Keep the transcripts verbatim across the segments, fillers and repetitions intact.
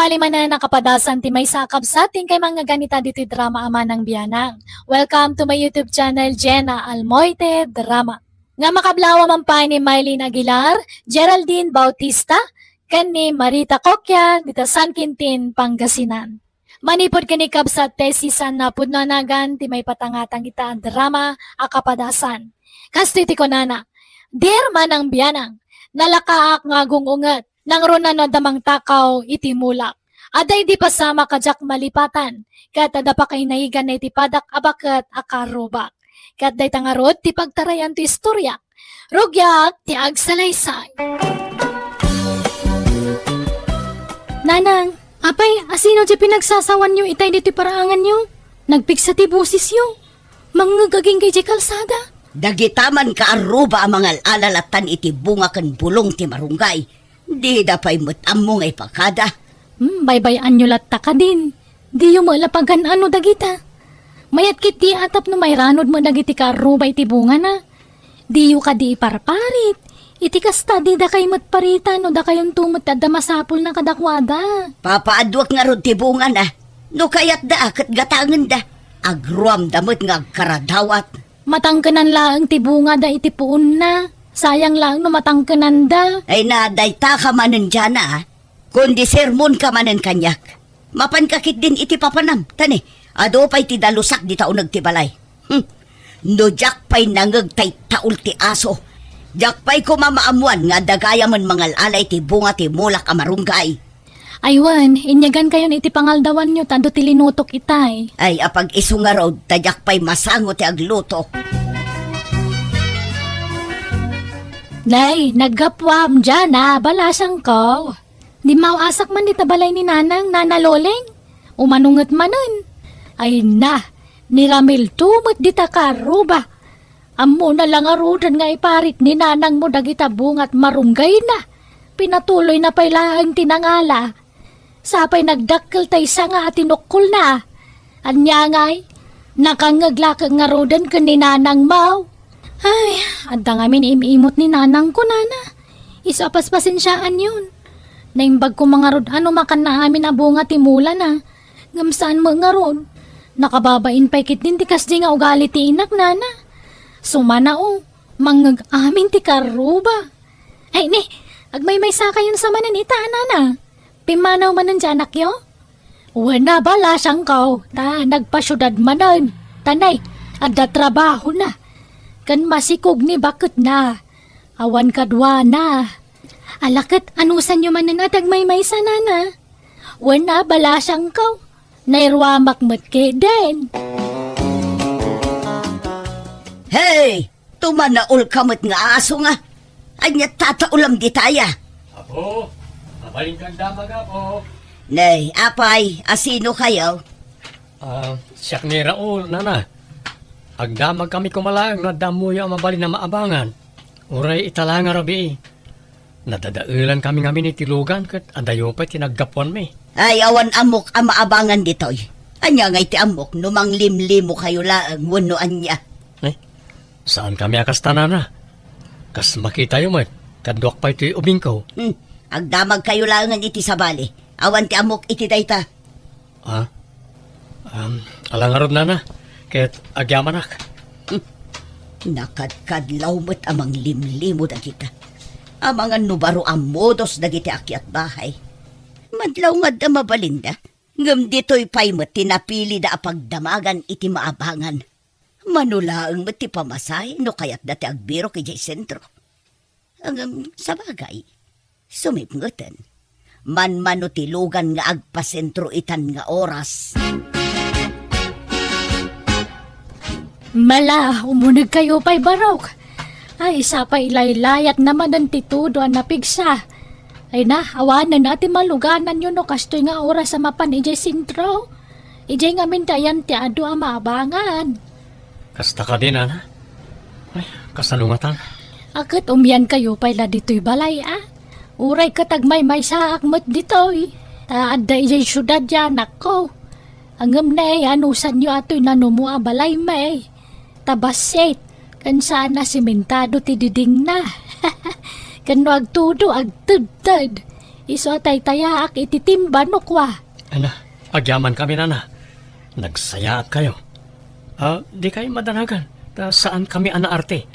Mali manen a kapadasan ti maysa a kabsat ti inkay mangngegannita ditoy drama a Manang Bianang. Welcome to my YouTube channel, Jenna Almoite Drama. Nga makablawa man pay ni Mylene Aguilar, Geraldine Bautista, ken ni Marita Coquia dita San Quintin, Pangasinan. Manipud ken ni kabsat Tessie San Napudno a nagan ti maipatangatang ita a drama a kapadasan. Kastoy ti kunana, "Dear Manang Bianang, nalakaak nga agung-unget, nangruna no adda mangtakaw iti mulak. Adda idi pasamak a diak malipatan, ket adda pakainayiganna iti padak a baket a karrubak." Ket dayta ngarud ti pagtarayan ti istorya. Rugiak ti agsalaysay. Nanang, apay, asino ti pinagsasawanyo itay ditoy paraanganyo? Nagpigsa ti bosesyo. Mangngeg agingga idiay kalsada. Dagita man kaarruba a mangal-ala lattan iti bunga ken bulong ti marunggay. Dida pay met ammo nga ipakada. Hmm, baybay-anyo latta kadin. Diyo met la pagan-ano dagita. Mayat ketdi a tapno mairanod met dagiti kaarruba iti bungana. Diyo kadi iparparit. Iti kasta, di dakay met parita no dakayonto met ti adda masapulna kadakuada. Papaaduak ngarud ti bungana. No kayatda, ket gatangenda. Agruamda met nga agkaradawat. Matangkenan laeng ti bungada iti puonna. Sayang laeng no matangkenanda. Ay na, dayta ka manen, Jana, a. Kundi sermonka manen kaniak. Mapanka ketdin iti papanam, ta ne, adu pay ti dalusak dita uneg ti balay. Hmm. No diak pay nangeg tay taul ti aso, diak pay koma maammuan nga adda gayamen mangal-ala iti bunga ti mulak a marunggay. Ay wen, inyagankayon iti pangaldawanyo ta adu ti linutok itay. Ay, apag-isu ngarud, ta diak pay masango ti agluto. Nay, naggapuam, Jana, balasangko. Dimmaw-asak man dita balay ni Nanang, Nana Loleng. Umano nget manen? Ay na, ni Ramil to met dita kaarruba. Ammona la ngaruden nga iparit ni nanangmo dagita bunga a marunggayna. Pinatuloyna pay laeng ti nangala. Sapay nagdakkel tay sanga a tinukkolna. Ania ngay? Nakangngeg la ket ngaruden ken ni nanangmo. Ay, adda ngamin im-imot ni nanangko, nana. Isu a paspasensiaanyon. Naimbagko man ngarud a no makanna amin a bunga ti mulana. Ngem saan met ngarud. Nakababain pay ketdin ti kasdi nga ugali ti inak, nana. Sumana, o, mangngeg amin ti karruba. Ay, ne, agmaymaysakayon sa manen ita, nana. Pimmanaw manen ti anakyo? Wen a, balasangko, ta nagpasiudad manen. Ta ne, adda trabahona. Ken masikog ni baketna. Awan kaduana. Ala ket, anusanyo manen a ti agmaymaysa, nana? Wen a, balasangko. Nairuamak met ketdin. Hey! Tumanaulka met nga aso nga. Ania tataulam ditaya? Apo, mabalinkan damag, Apo. Nay, apay, asino kayo? Ah, siak ni Raul, nana. Agdamag kami kumalaeng no adda ammoyo a mabalin a maabangan. Uray ita la nga rabii. Nadadaelan kami ngamin iti lugan ket adayo pay ti naggapuanmi. Ay, awan ammok a maabangan ditoy. Ania ngay ti ammok no manglimlimo kayo laeng wenno ania? Eh, saan kami a kasta, nana. Kas makitayo met, kaduak pay toy ubingko. Hmm. Agdamag kayo laengen iti sabali. Awan ti ammok iti dayta. Ah? Um, ala ngarud, nana. Ket agyamanak. Hmm. Nakadkadlaw met a manglimlimo dagita. Amangan no baro a modos dagiti akiat bahay. Madlaw nga adda mabalinda, ngem ditoy pay met ti napilida a pagdamagan iti maabangan. Mano laeng met ti pamasahe no kayatda ti agbirok idiay sentro. Ngem sabagay, sumipngeten. Manmano ti lugan nga agpasentro itan nga oras. Mala, umunegkayo pay barok. Ay, sapay ilaylayat na manen ti todo a napigsa. Ay na, awanen a ti malugananyo no kastoy nga oras a mapan idiay sentro. Idiay ngamin ti ayan ti adu a maabangan. Kasta kadi, nana? Ay, kasano ngatan? A ket umiankayo pay la ditoy balay, a? Uray ket agmaymaysaak met ditoy. Ta adda idiay siudad ti anakko. Ngem ne, anusanyo a toy nanumo a balaymi. Ta bassit, ken saan a simentado ti didingna. Ken no agtudo, agtedted. Isu a taytayaak iti timba no kua. Ana, agyaman kami, nana. Nagsayaat kayo. Ah, di kayo madanagan. Ta saan kami a naarte.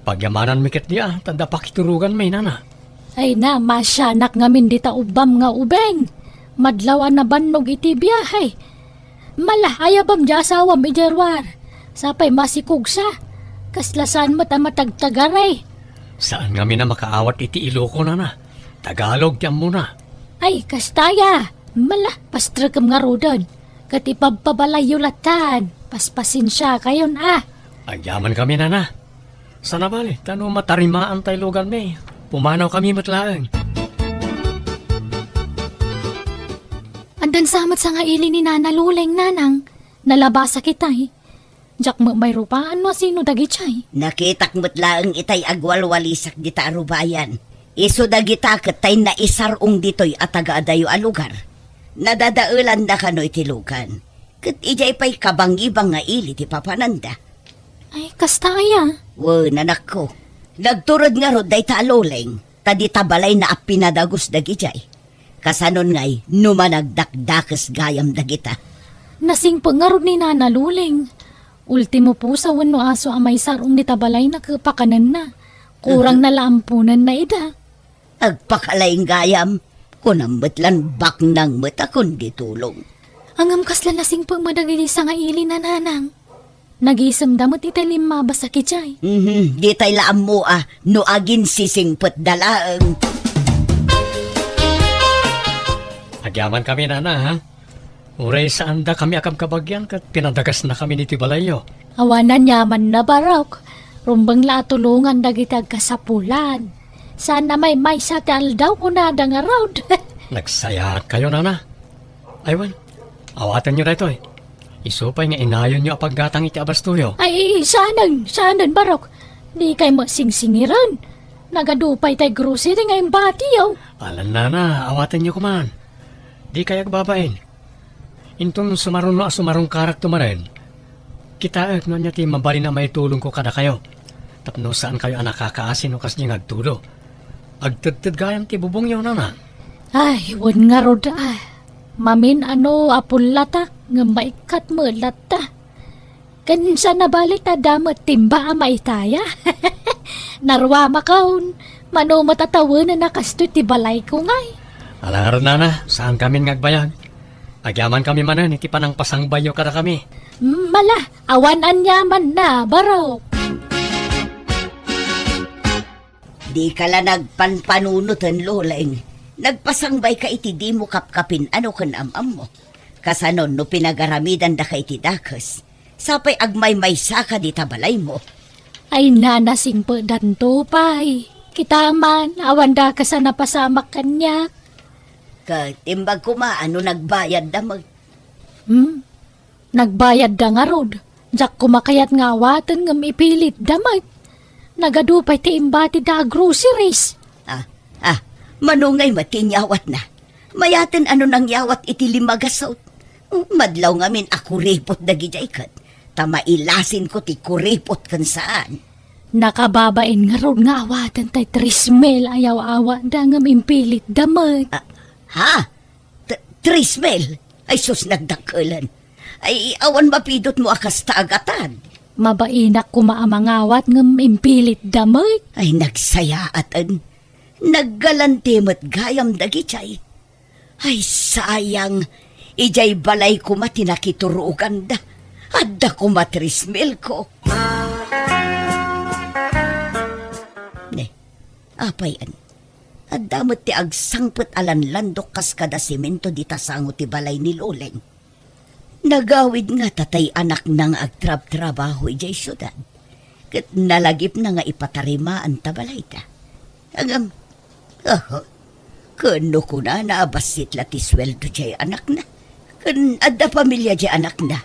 Pagyamanan mi ket di a, ta adda pakiturogan mi, nana. Ay na, masianak ngamin dita ubbam nga ubeng. Madlaw a nabannog iti biahe. Mala, ayabam di asawam idiay ruar. Sapay masikugsa. Kasla saan met a matagtagari. Saan ngamin a makaawat iti Iloko, nana. Tagalog ti ammona. Ay, kasta ya. Mala, pastrekem ngaruden. Ket ipabpabalayyo latan. Paspasensiakayon a. Agyaman kami, nana. Sana bale, ta no matarimaan tay luganmi, pumanaw kami met laeng. Addan sa met sangaili ni Nana Luleng, nanang. Nalabasak itay. Diak met mairupaan no asino dagitay. Nakitak met laeng itay agwalwalisak dita a rubayan. Isu dagita ket tay naisar-ong ditoy a tagaadayo a lugar. Nadadaelanna kano iti lugan. Ket idiay pay kabangibang nga ili ti papananda. Ay, kasta aya? Wen, anakko. Nagturod ngarud dayta a Luleng, ta dita balayna a pinadagus dagidiay. Kasanon ngay, no managdakdakes gayam dagita. Nasingpet ngarud ni Nana Luleng. Ultimo pusa wenno aso a maisar-ong dita balayna ket pakanenna. Kurang na la amponenna ida. Agpakalaing gayam, kunam met lan baknang met a kundi tulong. Ngem kasla nasingpet met dagiti sangaili, nanang. Nagisemda met iti limmabas a kidiay. Mhm, ditay la ammo a no aginsisingpetda laeng. Agyaman kami, nana, ha? Uray saanda kami a kabkabagyan ket pinadagasna kami iti balayyo. Awan aniamanna, Barok. Rumbeng la a tulongan dagiti agkasapulan. Saan a maymaysa ti aldaw, kunada ngarud. Nagsayaat kayo, nana. Ay, wen, awatenyo daytoy. Isu pay nga inayonyo a paggatang iti abastoyo. Ay, saanen, saanen, Barok. Dikay met singsingiren. Nagadu pay tay grocery nga imbatiyo. Alan, nana, awatenyo koman. Dikay agbabain. Inton sumaruno a sumarungkarakto manen, kitaek no ania ti mabalin a maitulongko kadakayo. Tapno saankayo a nakakaasi no kasdiay nga agtudo. Agtedted gayam ti bubongyo, nana. Ay, wen ngarud, a. Mamin-ano a pullatak, ngem maikkat met latta. Ken saan a bale ta adda met timba a maitaya. Naruamakon, mano met a tawenen a kastoy ti balayko ngay. Ala ngarud, nana, saan kamin nga agbayag. Agyaman kami manen iti panangpasangbayyo kadakami. Mala, awan aniamanna, Barok. Dika la nagpanpanunoten, Loleng. Nagpasangbayka iti dimo kapkapin-ano ken am-ammo. Kasanon no pinagaramidandaka iti dakes, sapay agmaymaysaka dita balaymo. Ay, nana, singpetdanto pay. Kita man, awan dakes a napasamak kaniak. Ket imbag koma a no nagbayadda met. Hmm? Nagbayadda ngarud. Diak koma kayat nga awaten ngem ipilitda met. Nagadu pay ti imbatida a groceries. Ah, ah, mano ngay met ti inyawatna? Mayaten a no nangyawat iti limagasut. Madlaw ngamin a kuripot dagidiay ket ta mailasinko ti kuripot ken saan. Nakababain ngarud nga awaten tay tres mil a yaw-awatda ngem impilitda met. Ah, ha? T-, tres mil? Ay sus, nagdakkelen. Ay, awan mapidutmo a kasta a gatad. Mabainak koma a mangawat ngem impilitda met. Ay, nagsayaaten. Naggalanti met gayam dagidiay. Ay, sayang. Idiay balay koma ti nakituroganda. Adda koma tres mil ko. Ne, apay, an? Adda met ti agsangpet a lanlandok kas kada semento dita sango ti balay ni Loleng. Nagawid ngata tay anakna nga agtrabtrabaho idiay siudad, ket nalagipna nga ipatarimaan ta balayda. Ngem, aha, ken no kunana a bassit la ti sueldo diay anakna, ken adda pamilia diay anakna,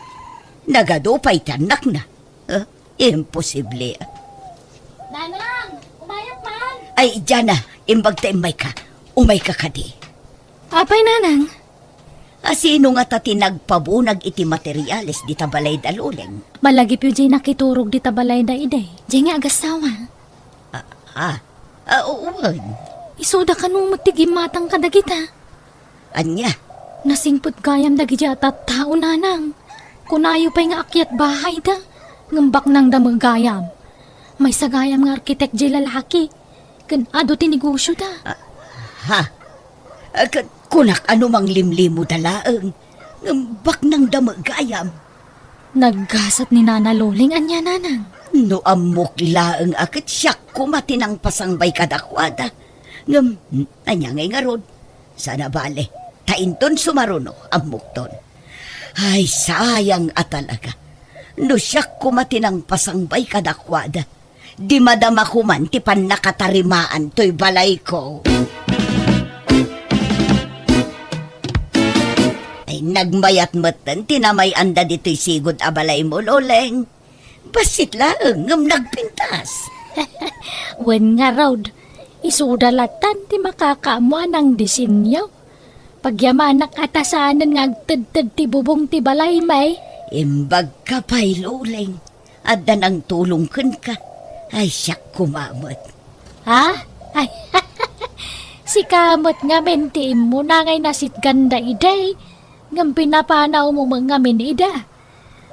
nagadu pay ti annakna. Ah, imposible. Nanang, umayat man! Ay, Jana, imbag ta immayka. Umayka kadi. Apay, Nanang? Asino ngata ti nagpabunag iti materiales dita balayda, Loleng? Malagipyo diay nakiturog dita balayda idi. Diay nga agasawa. Ah, ah, ah, wen. Isuda kano met ti gimmatang kadagita. Ania? Nasingpet gayam dagiti a tattao, nanang. Kunayo pay nga akyat bahayda, ngem baknangda met gayam. Maysa gayam nga arkitek diay lalaki, ken adu ti negosioda. Ah, ha? Ah, ka-, kunak a no manglimlimoda laeng, ngem baknangda met gayam. Naggasat ni Nana Loleng, ania, nanang? No ammok laeng a ket siak koma ti nangpasangbay kadakuada. Ngem, ania ngay ngarud? Saan a bale, ta inton sumaruno, ammokton. Ay, sayang a talaga. No siak koma ti nangpasangbay kadakuada, di madama koman ti pannakatarimaan toy balayko. Ay, nagmayat metten ti namay-anda ditoy sigud a balaymo, Loleng. Bassit laeng ngem nagpintas. Wen ngarud, isuda lattan ti makakaammo a nangdisenyo. Pagyamanak a ta saanen nga agtedted ti bubong ti balaymi. Imbagka pay, Loleng. Adda nangtulong kenka. Ay, siak koma met. Ha? Ay, sika met ngamin ti immuna ngay nasitganda idi, ngem pinapanawmo met ngamin ida.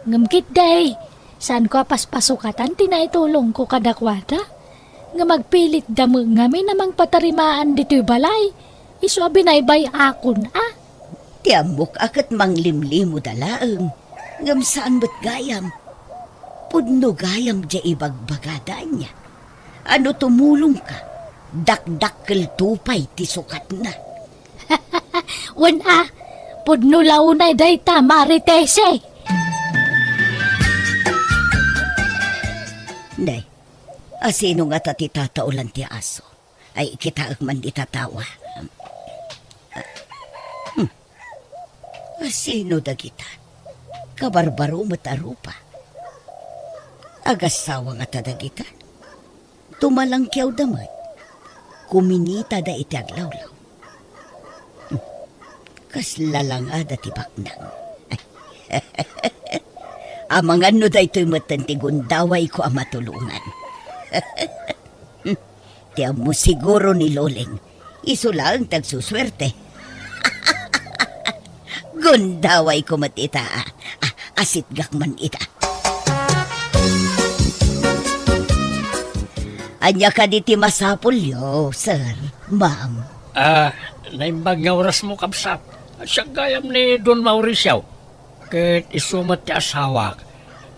Ngem ketdi, saanko a paspasukatan ti naitulongko kadakuada. Ngem agpilitda met ngamin a mangpatarimaan ditoy balay, isu a binaybay-akon a. Ti ammok a ket manglimlimoda laeng, ngem saan met gayam. Pudno gayam diay ibagbagada ania. A no tumulongka, dakdakkelto pay ti sukatna. Wen a, pudno la unay dayta, Maritese. Nay, asino ngata ti tataolan ti aso? Ay, kitaek man dita tawa. Hmm. Asino dagita? Kabarbaro met a rupa. Agassawa ngata dagita? Tumalangkiawda met. Kuminitada iti aglawlaw. Hmm. Kasla langada ti baknang. Amangan no daytoy metten ti gundawayko a matulongan. Ti ammo siguro ni Loleng, isu laeng ti agsusuerte. Gundawayko met ita, a, a, asitgak man ita. Ania kadi ti masapulyo, sir, ma'am? Ah, naimbag nga orasmo, kabsat. Siak gayam ni Don Mauricio. Ket isu met ti asawak,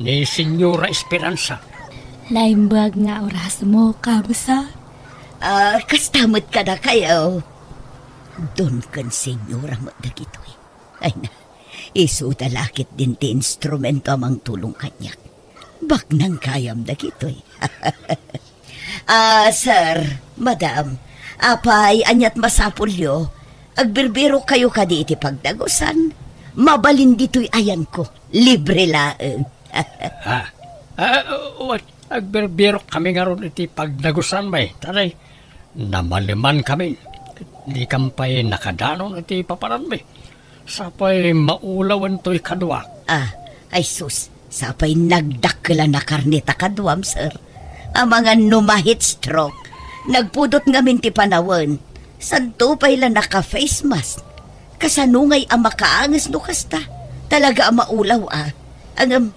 ni Señora Esperanza. Naimbag nga orasmo, kabsat. Ah, kasta met kadakayo. Don ken Señora met dagitoy. Ay na, isuda la ketdin ti instrumento a mangtulong kaniak. Baknang gayam dagitoy. Ah, sir, madam, apay, aniat masapulyo? Agbirbirokkayo kadi iti pagdagusan? Mabalin ditoy ayanko. Libre laeng. Ah, ah, wen, agbirbirok kami ngarud iti pagdagusan, bay. Taray, namaleman kami. Dikam pay nakadanon iti paparanmi. Sapay maulawen toy kaduak. Ah, ay sus, sapay nagdakkel a nakarnita kaduam, sir. Amangan no ma-heat stroke. Nagpudot ngamin ti panawen. Santo pay la naka-face mask. Kasano ngay a makaanges no kasta? Talaga a maulaw a. Ngem,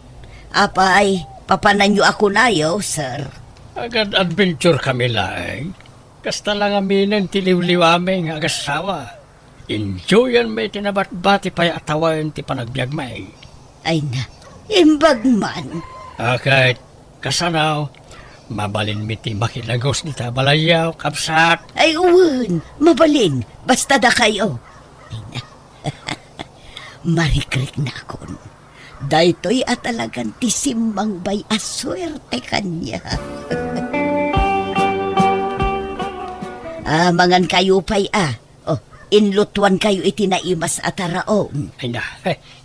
apay, papananyo a kunayo, sir. Agad-adventure kami laeng. Kasta la ngaminen ti liwliwami nga agassawa. Enjoyanmi ti nabatbati pay a tawen ti panagbiagmi. Ay na, imbag man. Aket, kasano, mabalinmi ti makidagus dita balayyo, kabsat? Ay, wen, mabalin, basta dakayo. Ay na, marikriknakon. Daytoy a talagan ti simmangbay a suerte kaniak. Ah, mangankayo pay a. Oh, inlutuankayo iti naimas a taraon. Ay na,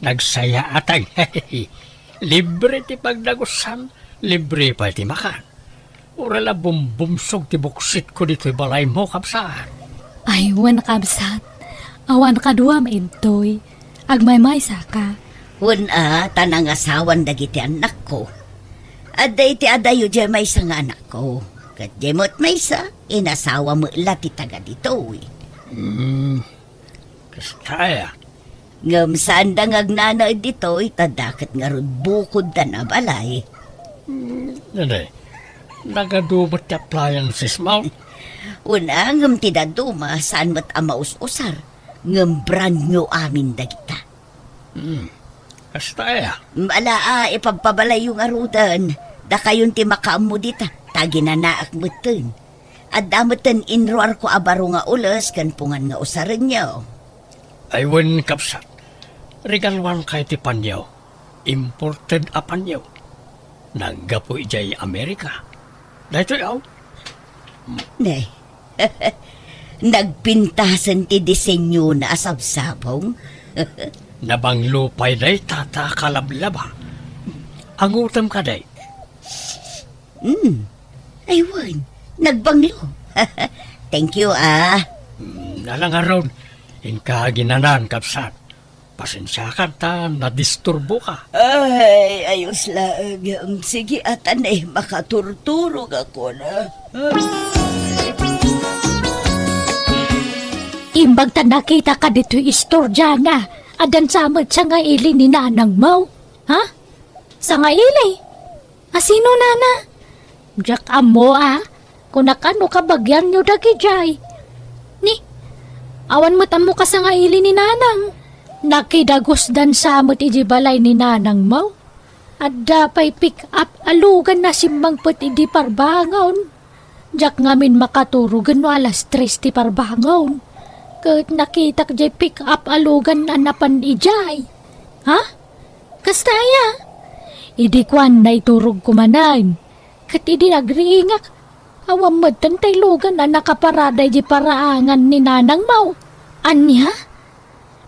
nagsayaatag. Libre ti pagdagusan, libre pay ti makan. Uray la bumbumsog ti buksitko ditoy balaymo, kabsat. Ay, wen, kabsat. Awan kaduam intoy. Agmaymaysaka. Wen a, ta nangasawan dagiti annakko. Adda iti adayo diay maysa nga anakko. Ket diay met maysa, inasawa met la ti taga ditoy. Hmm, kasta aya. Ngem saanda nga agnanaed ditoy, ta dakket ngarud bukoddan a balay. Hmm, nene, nagadu met ti appliances mo? Una, ngem ti dadduma, saan met a maus-usar. Ngem brand new amin dagita. Hmm. Kasta aya? Ala a, ipabpabalayyo ngaruden. Dakayon ti makaammo dita, ta aginanaak metten. Adda metten inruarko a baro nga ules ken pungan nga usarenyo. Ay wen, kabsat. Regaluankayo ti panyo. Imported a panyo. Naggapu idiay Amerika. Daytoy, aw. Ne. Nagpintasen ti disenyona a sabsabong. Nabanglo pay dayta ta kalablaba. Angutem kadi? Hmm. Ay, wen. Nagbanglo. Thank you, ah. Hmm, ala ngarud. Inka aginanan, kabsat. Pasensiakan ta nadisturboka. Ay, ayos laeng. Sige, ata ne, makaturturogakon, ah. Imbag ta nakitaka ditoy istoriana, addan sa met sangaili ni nanangmo. Ha? Sangaili? A sino, nana? Diak ammo a, kunak no kabagianyo dagidiay. Ni, awan met ammo kasangaili ni nanang. Nakidagusdan sa met idiay balay ni nanangmo. Adda pay pick-up a lugan a simmangpet idi parbangon. Diak ngamin makaturogen no alas tres ti parbangon. Ket nakitak diay pick-up a lugan a napan idiay. Ha? Kasta aya? Idi kuan, naiturogko manen. Ket idi agriingak, awan metten tay lugan a nakaparada idiay paraangan ni nanangmo. Ania?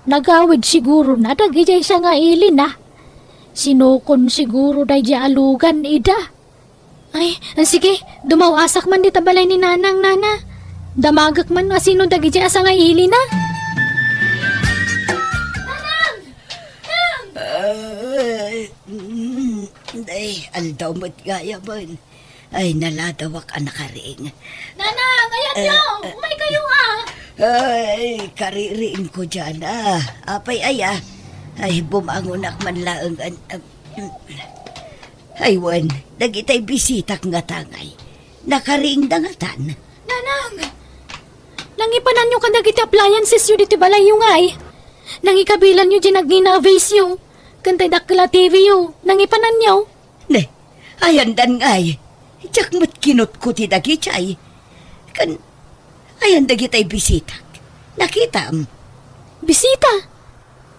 Nagawid sigurona dagidiay sangailina. Sinukon siguro daydiay a lugan ida. Ay, sige, dumaw-asak man dita balay ni nanang, nana. Damagek man no asino dagidiay a sangailina. Nanang! Nang! Ay, mm, ay, aldaw met gayamen. Ay, naladawak a nakaring. Nanang, ayanyo! Eh, eh. Umaykayo, ah! Ay, kaririingko diay, ah. Apay aya? Ay, bumangonak man laeng, an-, am-, ay, wen, dagitay bisitak ngata ngay. Nakariingda ngatan. Nanang! Nangipananyo kadagiti appliancesyo ditoy balayyo ngay. Nangikabilanyo diay nagngina a vaseyo. Ken tay dakkel a T V yo. Nangipananyo. Ne, ayandan ngay. Diak met kinutko ti dagidiay. Ken, ayan dagitay bisitak. Nakitam? Bisita?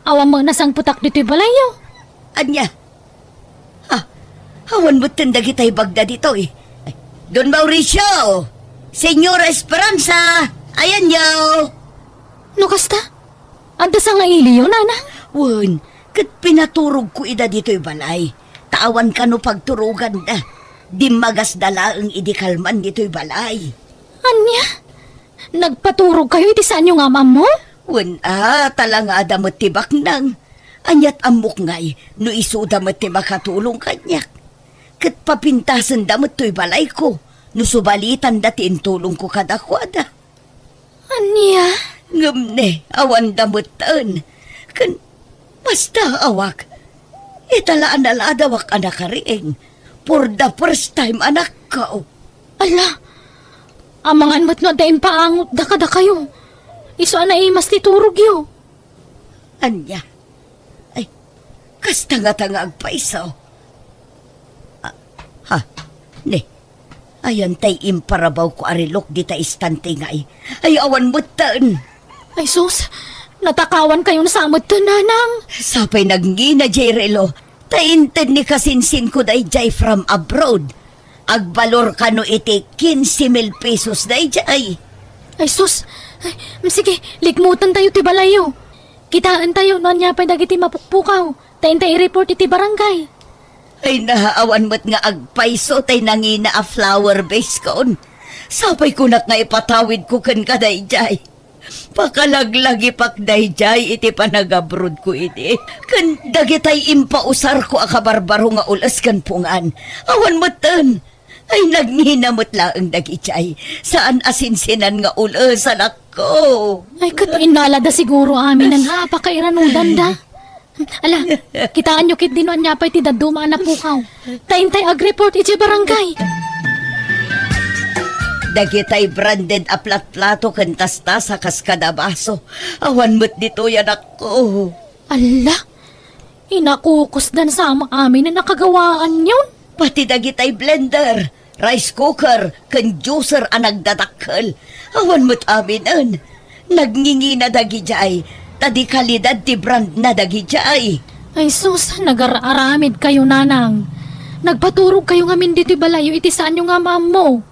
Awan met nasangpetak ditoy balayyo. Ania? Ah, awan metten dagitay bagda ditoy. Don Mauricio! Señora Esperanza! Ayanyo! No kasta? Adda sangailiyo, nanang? Wen, ket pinaturogko ida ditoy balay. Ta awan kano pagturoganda. Dimmagasda laeng idi kalman ditoy balay. Ania? Nagpaturogkayo iti saanyo nga am-ammo? Wen a, talangada met ti baknang. Ania't ammok ngay no isuda met ti makatulong kaniak. Ket papintasenda met toy balayko no subalitanda ti intulongko kadakuada. Ania? Ngem ne, awanda metten. Ken basta awak, ita la a naladawak a nakariing. For the first time, anakko. Ala, amangan met no adda impaangotda kadakayo. Isu a naimas ti turogyo. Ania? Ay, kasta ngata nga agpayso. Ah, ha? Ne, ayan tay imparabawko a relok dita istante ngay. Ay, awan metten. Ay sus, natakawankayon sa metten, nanang. Sapay nagngina diay relo. Ta inted ni kasinsinko daydiay from abroad. Agbalor kano iti quince mil pesos daydiay. Ay sus, ay, sige, likmutentayo ti balayyo. Kitaentayo no ania pay dagiti mapukpukaw, ta intay i-report iti barangay. Ay, naawan met nga agpayso tay nangina a flower vase kon. Sapay kunak nga ipatawidko kenka daydiay. Pakalaglagipak daydiay iti panagabrodko idi. Ken dagitay impausarko a kabarbaro nga ules ken pungan. Awan metten. Ay, nagngina met laeng dagidiay. Saan a sinsinan nga ules, anakko. Ay, ket innalada siguro aminen, ha? Pakairanudanda. Ala, kitaenyo ketdi no ania pay ti dadduma a napukaw. Ta intay agreport idiay barangay. Dagitay branded a platplato ken tastasa kas kada baso. Awan met ditoy, anakko. Ala, inakukusdan sa am-, amin a nakagawaanyon. Pati dagitay blender, rice cooker, ken juicer a nagdadakkel. Awan met aminen. Nagngingina dagidiay, ta di kalidad ti brand na dagidiay. Ay sus, nagar-aramid kayo, nanang. Nagpaturog kayo ngamin ditoy balayyo iti saanyo nga maammo.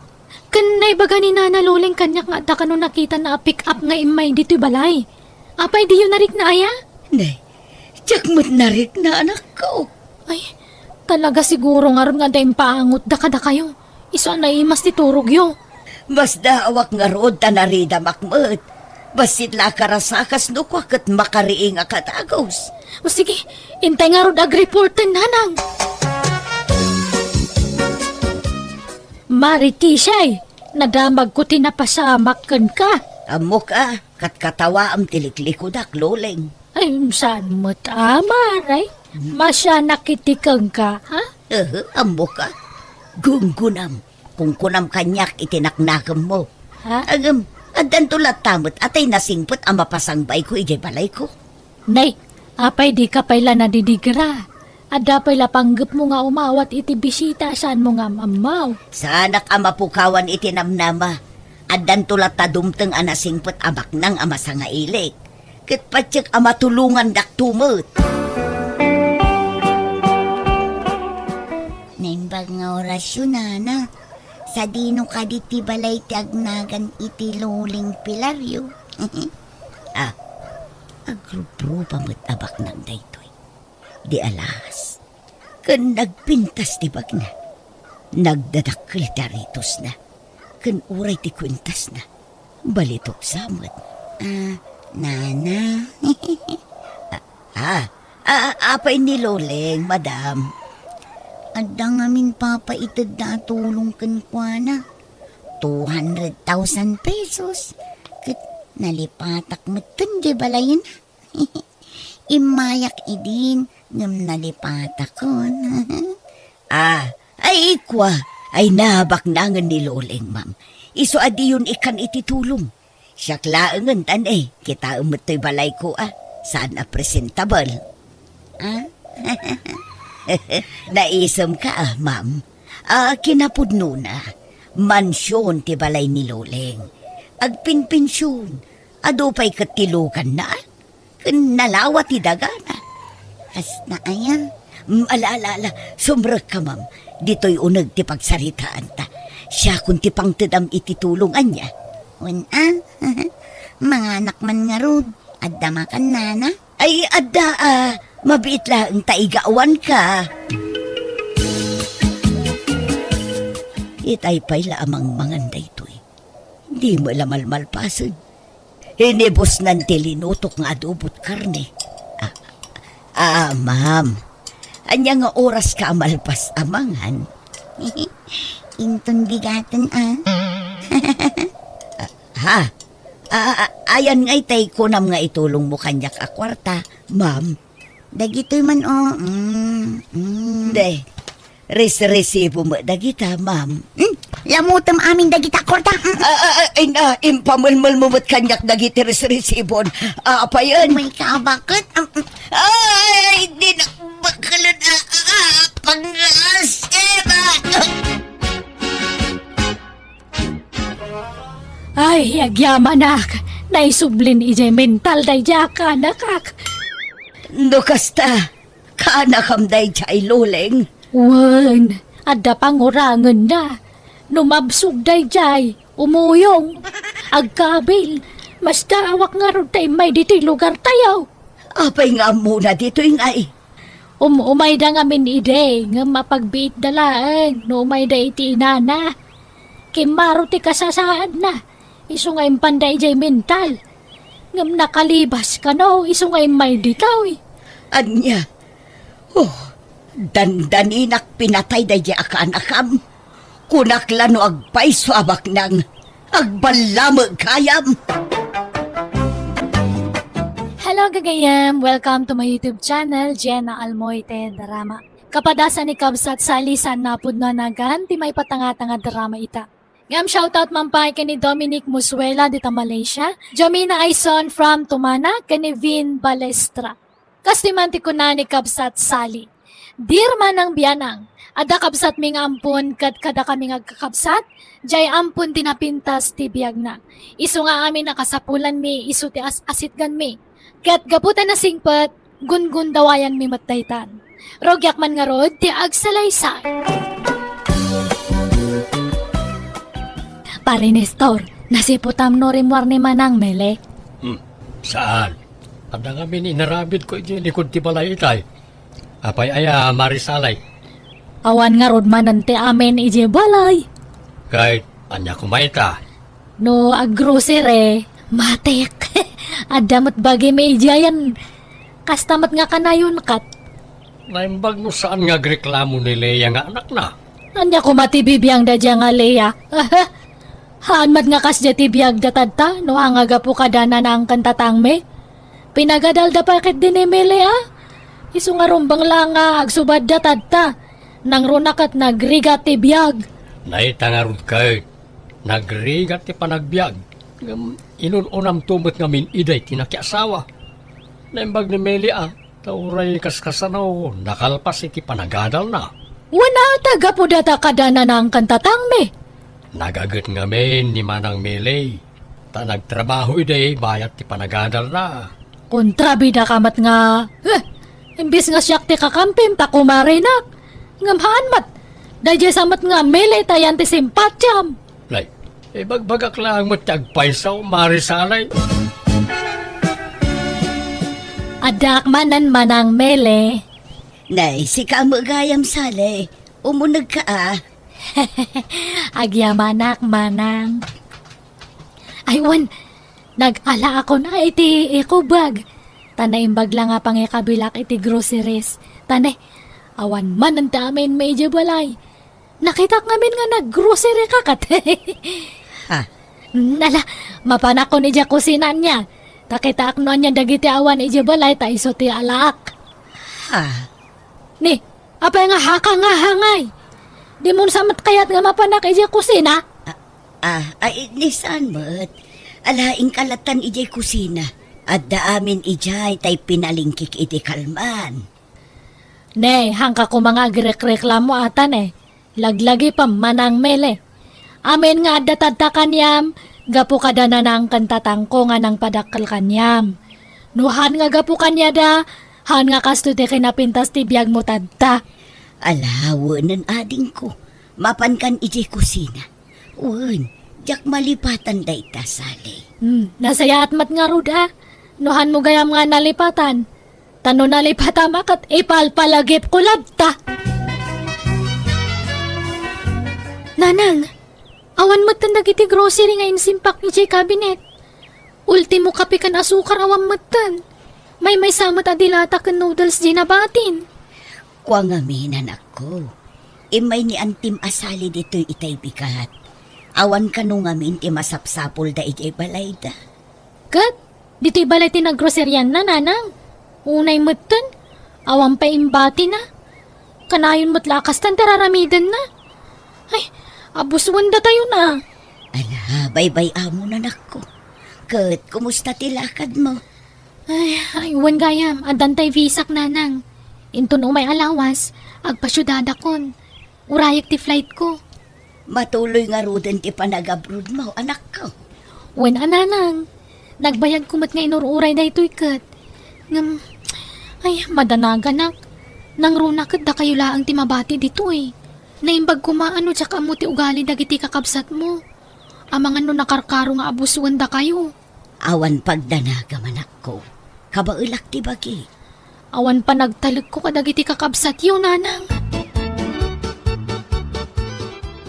Ken naibaga ni Nana Loleng kaniak nga adda kano nakitana a pick-up nga immay ditoy balay. Apay diyo narikna aya? Ne, diak met narikna, anakko. Ay, talaga siguro ngarud nga adda impaangotda kadakayo. Isu a naimas ti turogyo. Masdaawak ngarud ta naridamak met. Bassit la a karasakas no kua ket makariing a kadagus. O sige, intay ngarud agreporten, nanang. Maritisay, nadamagko ti napasamak kenka. Ammok a, katkatawaem ti liklikudak, Loleng. Ay, saan met a, Maray? Hmm. Masianak iti kenka, ha? Ehe, ammok a. Gunggunam, kunkunam kaniak iti naknakemmo. Ha? Ngem, addanto latta met a tay nasingpet a mapasangbayko idiay balayko. Nay, apay dika pay la nadidigra? Adda pay la panggepmo nga umawat iti bisita a saanmo nga am-ammo. Saanak a mapukawan iti namnama. Addanto latta dumteng a nasingpet a baknang a masangailik. Ket patiek a matulongandakto met. Naimbag nga orasyo, nana. Sadino kadi ti balay ti agnagan iti Loleng Pilario? Ah, agrubruba met a baknang daytoy. Di alas, ken nagpintas ti bagna. Nagdadakkel ti aritosna, ken uray ti kuentasna, balituksa met. Ah, nana. Ah, ah, ah, apay ni Loleng, madam? Adda ngamin papaitedda a tulong kenkuana. Two hundred thousand pesos. Ket nalipatak metten diay balayna. Immayak idin, ngem nalipatakon. Ah, ay, kua, ay, nabaknangen ni Loleng, ma'am. Isu a diyon ikkan iti tulong. Siak laengen, tan, eh, kitaem met toy balayko, ah. Saan a presentable? Ah? Naisemka, ah, ma'am? Ah, kinapudnona, mansion ti balay ni Loleng. Agpinpension, adu pay ket ti luganna, ah. Ken nalawa ti dagana. Kasna aya? Mm, ala, ala, ala. Sumrekka, ma'am. Ditoy uneg ti pagsaritaanta. Siakon ti pangtedam iti tulong ania. Wen a? Manganak man ngarud. Adda makan, nana? Ay, adda, ah. Mabiit laeng ta igawanka. Itay pay la a mangmangan daytoy. Di met la malmalpasen. Inibusnan ti linutok nga adobot karne. Ah, ah, ma'am. Ania nga oraska a malpas a mangan? Inton bigaten, ah. Ha? Ah, ah, ayan ngay tay kunam nga itulongmo kaniak a kuarta, ma'am. Dagitoy man, oh. Mm, mm. Deh, res-resibo met dagita, ma'am. Hmm? Lamutem amin dagita, kuarta. Mm. Ah, ah, ah, ay na, impamelmelmo met kaniak dagiti res-resibon. Ah, apayen? May kabaket. Am, mm. Ay, di na bakelen, ah, ah, ah, pangasip, ah. Ay, agyamanak, naisublin idiay mental daydiay a kaanakak. No kasta, kaanakam daydiay, Loleng? Wen, adda pangurangenna. No mabsog daydiay, umuyong, agkabil, masdaawak ngarud ta immay ditoy lugartayo. Apay nga ammona ditoy ngay? Um-, umayda ngamin idi, ngem mapagbiitda laeng no umayda iti inana. Kimmaro ti kasasaadna, isu nga impanda idiay mental. Ngem nakalibas kano, isu nga immay ditoy. Ania? Oh, dandaninak pinatay daydiay a kaanakam. Kunak la no agpayso a baknang, agballameg gayam. Hello, gagayem! Welcome to my YouTube channel, Jenna Almoite Drama. Kapadasan ni Kabsat Sally, saan napudno a nagan ti maipatangatanga drama ita. Ngem shoutout man pay ken ni Dominic Musuela dita Malaysia, Jomina Aison from Tumana, ken ni Vin Balestra. Kas ti man ti kuna ni Kabsat Sally, "Dear Manang Bianang, adda kabsatmi nga ampon ket kadakami nga agkakabsat, jay ampon ti napintas ti biagna. Isu nga amin a kasapulanmi isu ti as-asitganmi. Ket gapu ta nasingpet, gunggundawayanmi met daytan. Rugiak man ngarud ti agsalaysay." Pare Nestor, nasiputam no rimmuar ni Manang Mele? Hmm, saan? Adda ngamin inaramidko idiay likud ti balay itay. Apay aya, Mare Sally? Awan ngarud manen ti amin idiay balay. Ket ania koma ita? No aggrocery, matik. Adda met bagim idiayen. Kasta met nga kanayon ket. Naimbag no saan nga agreklamo ni Lea nga anakna? Ania koma ti bibiangda dia nga Lea? Haan met nga kasdiay ti biagda tatta, no haan nga gapu kada Nanang ken Tatangmi. Pinagadalda pay ketdi ni Mele a. Isu nga rumbeng la nga agsubadda tatta. Nangruna ket nagrigat ti biag. Nay, ta ngarud ket nagrigat ti panagbiag. Ngem inun-unamto met ngamin idiay ti nakiasawa. Naimbag ni Mele a, ta uray kaskasano, nakalpas iti panagadalna. Wen a, ta gapu data kada Nanang ken Tatangmi. Nagaget ngamin ni Manang Mele, ta nagtrabaho idi bayat ti panagadalna. Kontrabida ka met nga, eh, imbes nga siak ti kakampim ta kumarenak. Ngem haan met, daydiay sa met nga Mele ta yan ti simpatiam. Nay, ibagbagak laeng met ti agpayso, Mare Sally. Addaak manen, Manang Mele. Nay, sika met gayam, Sally. Umunegka a. Agyamanak, Manang. Ay, wen, nag-alaakon a iti eco bag. Ta naimbag la nga pangikabilak iti groceries. Ta ne, awan manen ti aminmi idiay balay. Nakitak ngamin nga naggrocery ka ket. Ha? Ala, mapanakon idiay kusina ania. Ta kitaak no ania dagiti awan idiay balay ta isu ti alaak. Ha? Ni, apay nga haka nga hangay? Dimon sa met kayat nga mapanak idiay kusina? Ah, ah, ay, ni saan met? Ala, inkalatan idiay kusina. Adda amin idiay tay pinalingkik iti kalman. Ne, haanka koma nga agrekreklamo ata ne. Laglagi pa, Manang Mele. Amin nga adda tatta kaniam, gapu kada Nanang ken Tatangko nga nangpadakkel kaniam. No haan nga gapu kaniada, haan nga kasto ti kinapintas ti biagmo tatta. Ala, wenen adingko. Mapankan idiay kusina. Wen, diak malipatan dayta, Sally. Hmm, nasayaat met ngarud a. No haanmo gayam nga nalipatan. Ta no nalipatam a ket ipalpalagipko latta. Nanang, awan metten dagiti grocery nga insimpak idiay cabinet. Ultimo kape ken asukar awan metten. Maymaysa met a dilata ken noodles diay nabatin. Kua ngamin, anakko. Immay ni antim a Sally ditoy itay bigat. Awan kano ngamin ti masapsapulda idiay balayda. Ket, ditoy balay ti naggroserianna, Nanang. Unay metten, awan pay imbatina. Kanayon met la a kastan ti raramidenna. Ay, abusuen datayon a. Ala, baybay-amon, anakko. Ket, kumusta ti lakadmo? Ay, ay, wen gayam, addan tay visak, Nanang. Inton umay a lawas, agpasiudadakon. Urayek ti flightko. Matuloy ngaruden ti panagabroadmo, anakko. Wen a, Nanang. Nagbayagko met nga inur-uray daytoy ket. Ngem, ay, madanaganak. Nangruna ket dakayo laeng ti mabati ditoy. Naimbag koma a no diak ammo ti ugali dagiti kakabsatmo. Amangan no nakarkaro nga abusuen dakayo. Awan pagdanagam, anakko. Kabaelak ti bagi. Awan panagtalekko kadagiti kakabsatyo, Nanang.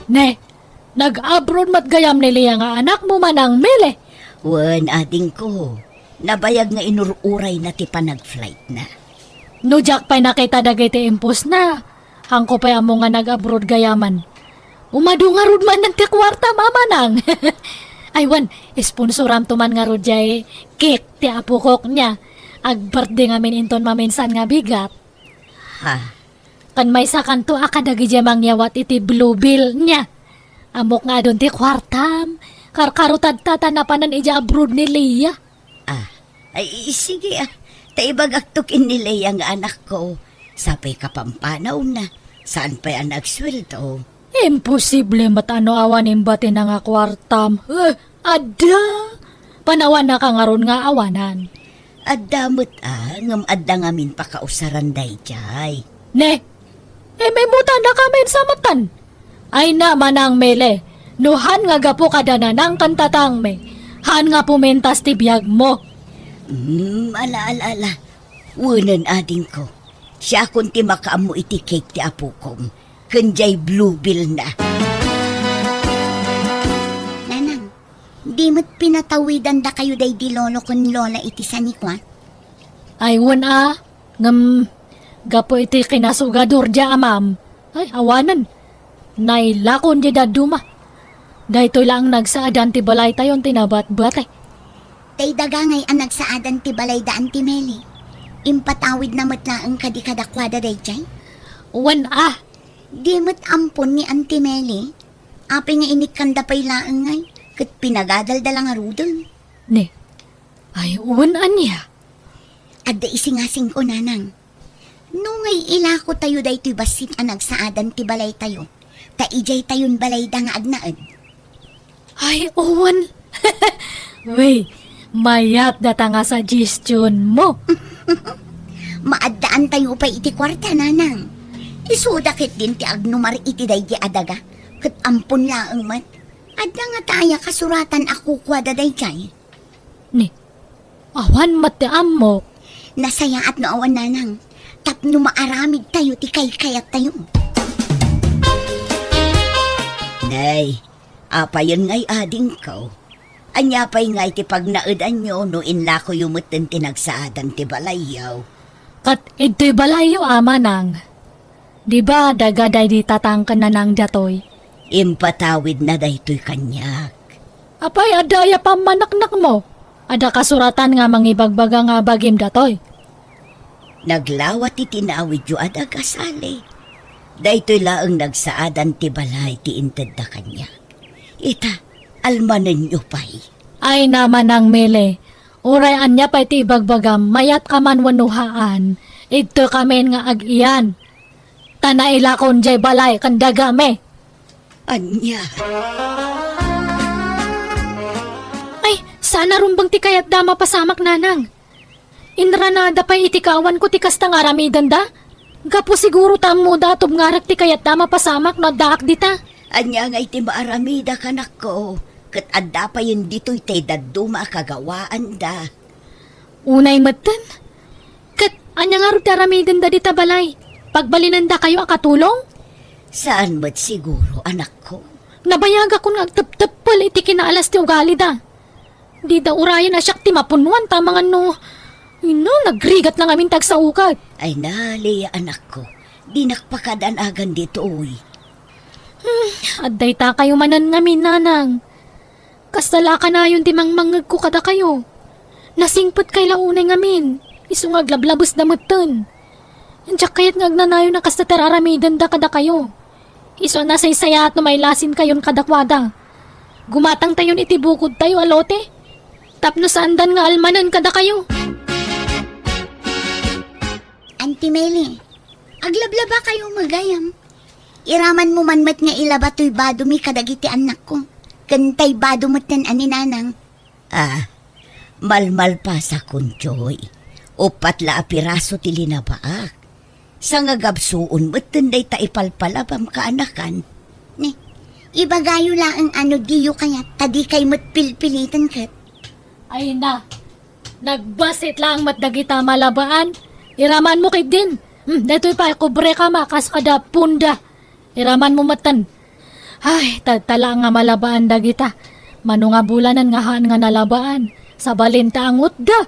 Ne, nag-abroad met gayam ni Lea nga anakmo, Manang Mele? Wen, adingko. Nabayag nga inur-urayna ti panag-flightna. No diak pay nakita dagiti impostna, haanko pay ammo nga nag-abroad gayaman. Umadu ngarud manen ti kuartam, a manang. Ay, wen, sponsoramto man ngarud jay cake ti apokok nia. Ag-birthday ngamin inton maminsan nga bigat. Ha? Ken maysakanto a kadagiti mangyawat iti Blue Bill nia. Ammok nga adun ti kuartam. Karkarotadta ta napanan idiay abroad ni Leah. Ah, ay, sige, ah. Ta ibagakto ken ni Leah nga anakko. Sapay kapampanawna. Saan pay a nagsueldo? Imposible met a no awan imbatina nga kuartam. Eh, adda! Panawannaka ngarud nga awanan. Adda met, ah, ngem adda ngamin pakausaran daydiay. Ne? Imimutannaka met sa metten. Ay na, Manang Mele, no han nga gapu kada nanang ken tatangmi, han nga pumintas ti biagmo. Hmm, ala, ala, ala. Wenen, adingko. Siakon ti makaammo iti cake ti apokom. Ken jay Blue Bill na. Nanang, di met pinatawidandakayo daydi lolo ken lola iti sanikua? Ay, wen a. Ngem, gapu iti kinasugadur dia amam, ay, awanen. Nailakon dia dadduma. Daytoy laeng nagsaadan ti balaytayon ti nabatbati. Tay daga ngay a nagsaadan ti balay da Auntie Meli. Impatawidna met laeng kadi kadakuada daydiay? Wen a. Di met ampon ni Auntie Meli. Apay nga inikkanda pay laeng ngay, ket pinagadalda la ngaruden. Ne. Ay, wen ania? Adda isingasingko, nanang. No ngay ilakotayo daytoy bassit a nagsaadan ti balaytayo, ta idiay tayon balayda nga agnaed. Ay, wen. Wey, mayat data nga suggestion mo. Maaddaantayo pay iti kuarta, nanang. Isuda ketdin ti agnumar iti daydi a daga, ket ampon laeng met. Adda ngata aya kasuratan a kukuada daydiay? Ni, awan met ti ammok. Nasayaat no awan, nanang, tapno maaramidtayo ti kaykayattayo. Nay, apayen ngay adingko? Ania pay ngay ti pagnaedanyo no inlakoyo metten ti nagsaadan ti balayyo? Ket idtoy balayyo, a manang. Di ba, daga daydi tatang ken nanang datoy? Impatawidna daytoy kaniak. Apay, adda aya pammaneknekmo? Adda kasuratan nga mangibagbaga nga bagim datoy? Naglawa ti tinawidyo a daga, Sally. Daytoy laeng nagsaadan ti balay ti intedda kaniak. Ita, almanenyo pay. Ay, naman ang Mele. Uray ania pay ti ibagbagam, mayat ka man wenno haan, idto kamin nga ag-iyan. Ta nailakon jay balay ken dagami. Ania? Ay, saan a rumbeng ti kayatda a mapasamak, nanang. Inranada pay iti kaawanko ti kasta nga aramidenda. Gapu siguro ta ammoda a tubngarek ti kayatda a mapasamak no addaak dita. Ania ngay ti maaramida, kanakko? Ket adda payen ditoy tay dadduma a kagawaanda. Unay metten. Ket ania ngarud ti aramidenda dita balay? Pagbalinendakayo a katulong? Saan met siguro, anakko. Nabayagakon nga agtepteppel iti kinaalas ti ugalida. Dida urayen a siak ti mapunnoan ta amangan no, ino, nagrigat la ngamin ti agsaukat. Ay na, Lea, anakko, dinak pakadanagan ditoy. Hmm, adda itakayo manen ngamin, nanang. Kasta la a kanayon ti mangmangngegko kadakayo. Nasingpetkay la unay ngamin, isu nga aglablabesda metten. Diak kayat nga agnanayon a kasta ti ar-aramidenda kadakayo. Isu a nasaysayaat no mailasinkayon kadakuada. Gumatangtayon iti bukodtayo a lote, tapno saandan nga almanen kadakayo. Auntie Meli, aglablabakayo met gayam. Iramanmo man met nga ilaba toy badomi kadagiti annakko, ken tay bado metten a ni nanang. Ah, malmalpasakon, Joy. Uppat la a piraso ti linabaak. Sangagabsuon metten dayta ipalpalabam kaanakan. Ni, ibagayo laeng a no diyo kayat ta dikay met pilpiliten ket. Ay na, nagbassit laeng met dagita malabaan. Iramanmo ketdin. Hmm, daytoy pay, kubreka ma, kas kada punda. Iramanmo metten. Ay, tadta laeng nga malabaan dagita. Mano nga bulanen nga haan nga nalabaan. Sabalinta angutda.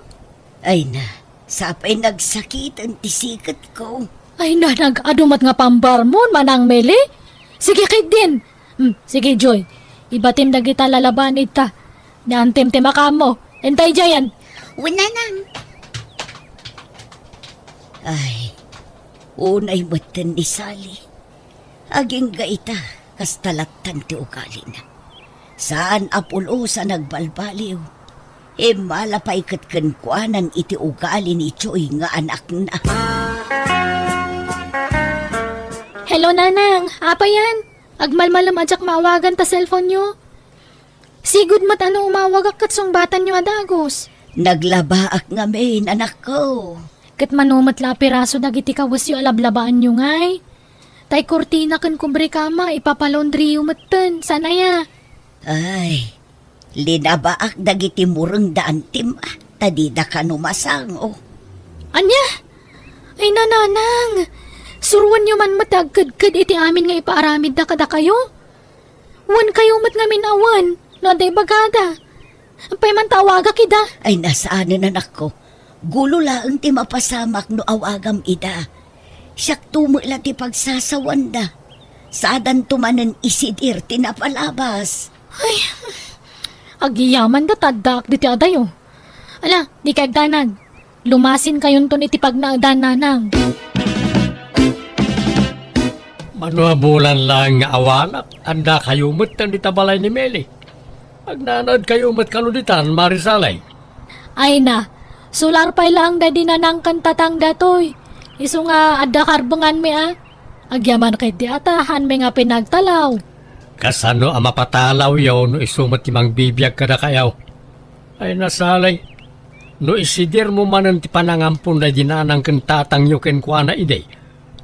Ay na, sapay nagsakiten ti siketko. Ay na, nag-adu met nga pambarmon, Manang Meli. Sige ketdin, Hmm, sige, Joy. Ibatim dagita lalabaan ita. Ni Antem ti makaammo. Entay, Joyan. Wen, Nanang. Ay, unay metten ni Sally. Agingga ita, kasta lattan ti ugalina. Saan a pulos a nagbalbaliw. Immala pay ket kenkuanan iti ugali ni Joy nga anakna. Hello, Nanang. Apay yan? Agmalmalem a diak maawagan ta cellphone-yo. Sigud met a no umawagak ket sungbatanyo a dagus. Naglabaak ngamin, anakko. Ket mano met la a piraso dagiti kawesyo a lablabaanyo ngay? Tay kurtina ken kubrekama, ipapalaundriyo metten, saan aya? Ay, linabaak dagiti mureng da Antem, ah, ta dida kano masango. Ania? Ay, Nanang, suroenyo man met ti agkedked iti amin nga ipaaramidda kadakayo. Wen kayo met ngamin a wen, no adda ibagada. Apay man ta awagak ida? Ay, nasaanen, anakko. Gulo laeng ti mapasamak no awagam ida. Siakto met la ti pagsasawanda. Sadanto manen isidir ti napalabas. Ay, agyamanda ta addaak diti adayo. Ala, di kay agdanag. Lumasinkayonton iti pagnaedan, Nanang. Mano a bulan laeng nga awanak, addakayo metten dita balay ni Meli. Agnanaedkayo met kano ditan, Mari Sally? Ay na, sular pay laeng daydi Nanang ken Tatang datoy. Isu nga adda karbenganmi a. Agyaman ketdi a ta haanmi nga pinagtalaw. Kasano a mapatalawyo no isu met ti mangbibiag kadakayo? Ay, Sally, no isidirmo manen ti panangampon daydi Nanang ken Tatangyo kenkuana idi,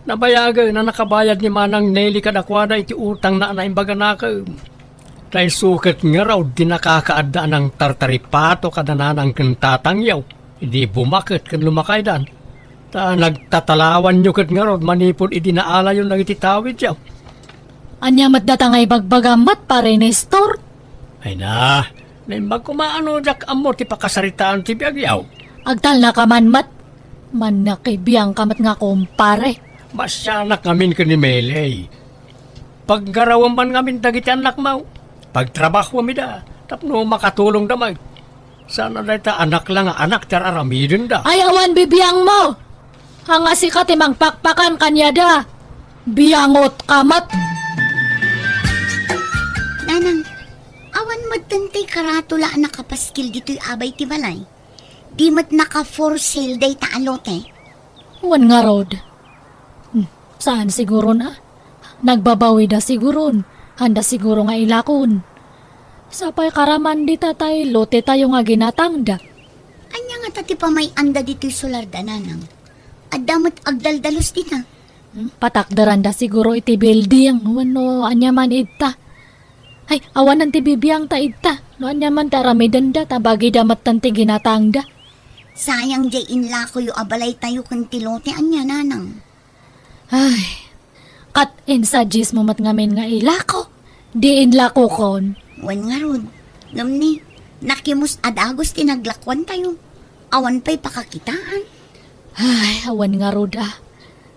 nabayagen a nakabayad ni Manang Nelly kadakuada iti utangna a naimbaganakem. Ta isu ket ngarud ti nakakaadda a nangtartaripato kada Nanang ken Tatangyo idi bumaket ken lumakaydan. Ta nagtatalawanyo ket ngarud manipud idi naalayon dagiti tawidyo. Ania met data nga ibagbagam met, Pare Nestor? Ay na, naimbag koma a no diak ammo ti pakasaritaan ti biagyo. Agtalnaka man met. Mannakibiangka met nga kumpare. Masianak ngamin ken ni Melay. Paggarawem man ngamin dagiti annakmo. Pagtrabahom ida tapno makatulongda met. Saan a dayta anak la nga anak ti ar-aramidenda. Ay, awan bibiangmo! Anga sika ti mangpakpakan kaniada. Biangotka met! Nanang, awan metten ti karatula a nakapaskil ditoy abay ti balay. Di met naka-for sale dayta a lote. Wen ngarud. Hmm, saan siguron a? Nagbabawida siguron. Haanda siguro nga ilakon. Sapay karaman dita tay lotetayo nga ginatangda. Ania ngata ti pamay-anda ditoy solarda, Nanang? Adda met agdaldalus dita. Hmm, patakderanda siguro iti building wenno ania man idta. Ay, awanen ti bibiangta idta. No ania man ti aramidenda ta bagida metten ti ginatangda. Sayang jay inlakoyo a balaytayo ken ti lote ania, Nanang. Ay, ket insuggest mo met ngamin nga ilako. Di inlakokon. Wen ngarud, ngem ni, nakimus a dagus ti naglakuantayo. Awan pay pakakitaan. Ay, awan ngarud a.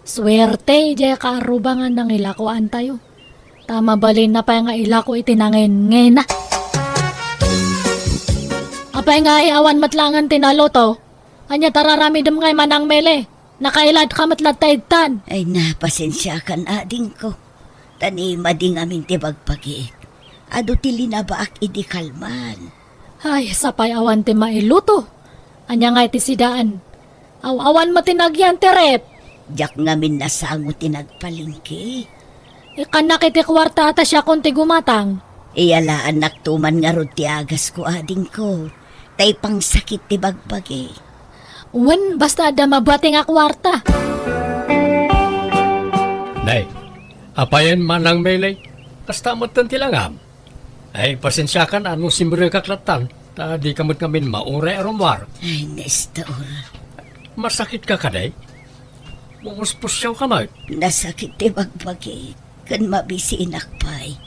Suerte, jay kaaruba nga nangilakoantayo. Ta mabalinna pay nga ilako iti nangenngena. Apay nga ay awan met laengen ti naloto? Ania ti ar-aramidem ngay, Manang Mele? Nakailadka met latta idtan. Ay na, pasensiakan, adingko. Ta ni madi ngamin ti bagbagik. Adu ti linabaak idi kalman. Ay, sapay awan ti mailuto. Ania ngay ti sidaan? Aw-awan met ti nagyan ti ref. Diak ngamin nasango ti nagpalengke. Ikkannak iti kuarta ta siakon ti gumatang. Iyalaannakto man ngarud ti agasko, adingko. Ta ipangsakit ti bagbagi. Wen, basta adda mabati nga kuarta. Nay, apayen, Manang Melay? Kasta metten ti langam. Ay, pasensiakan a no simrekak lattan, ta dika met ngamin mauray a rummuar. Ay, Nestor. Masakitka kadi? Mumuspusiawka met? Nasakit ti bagbagi, ken mabisinak pay.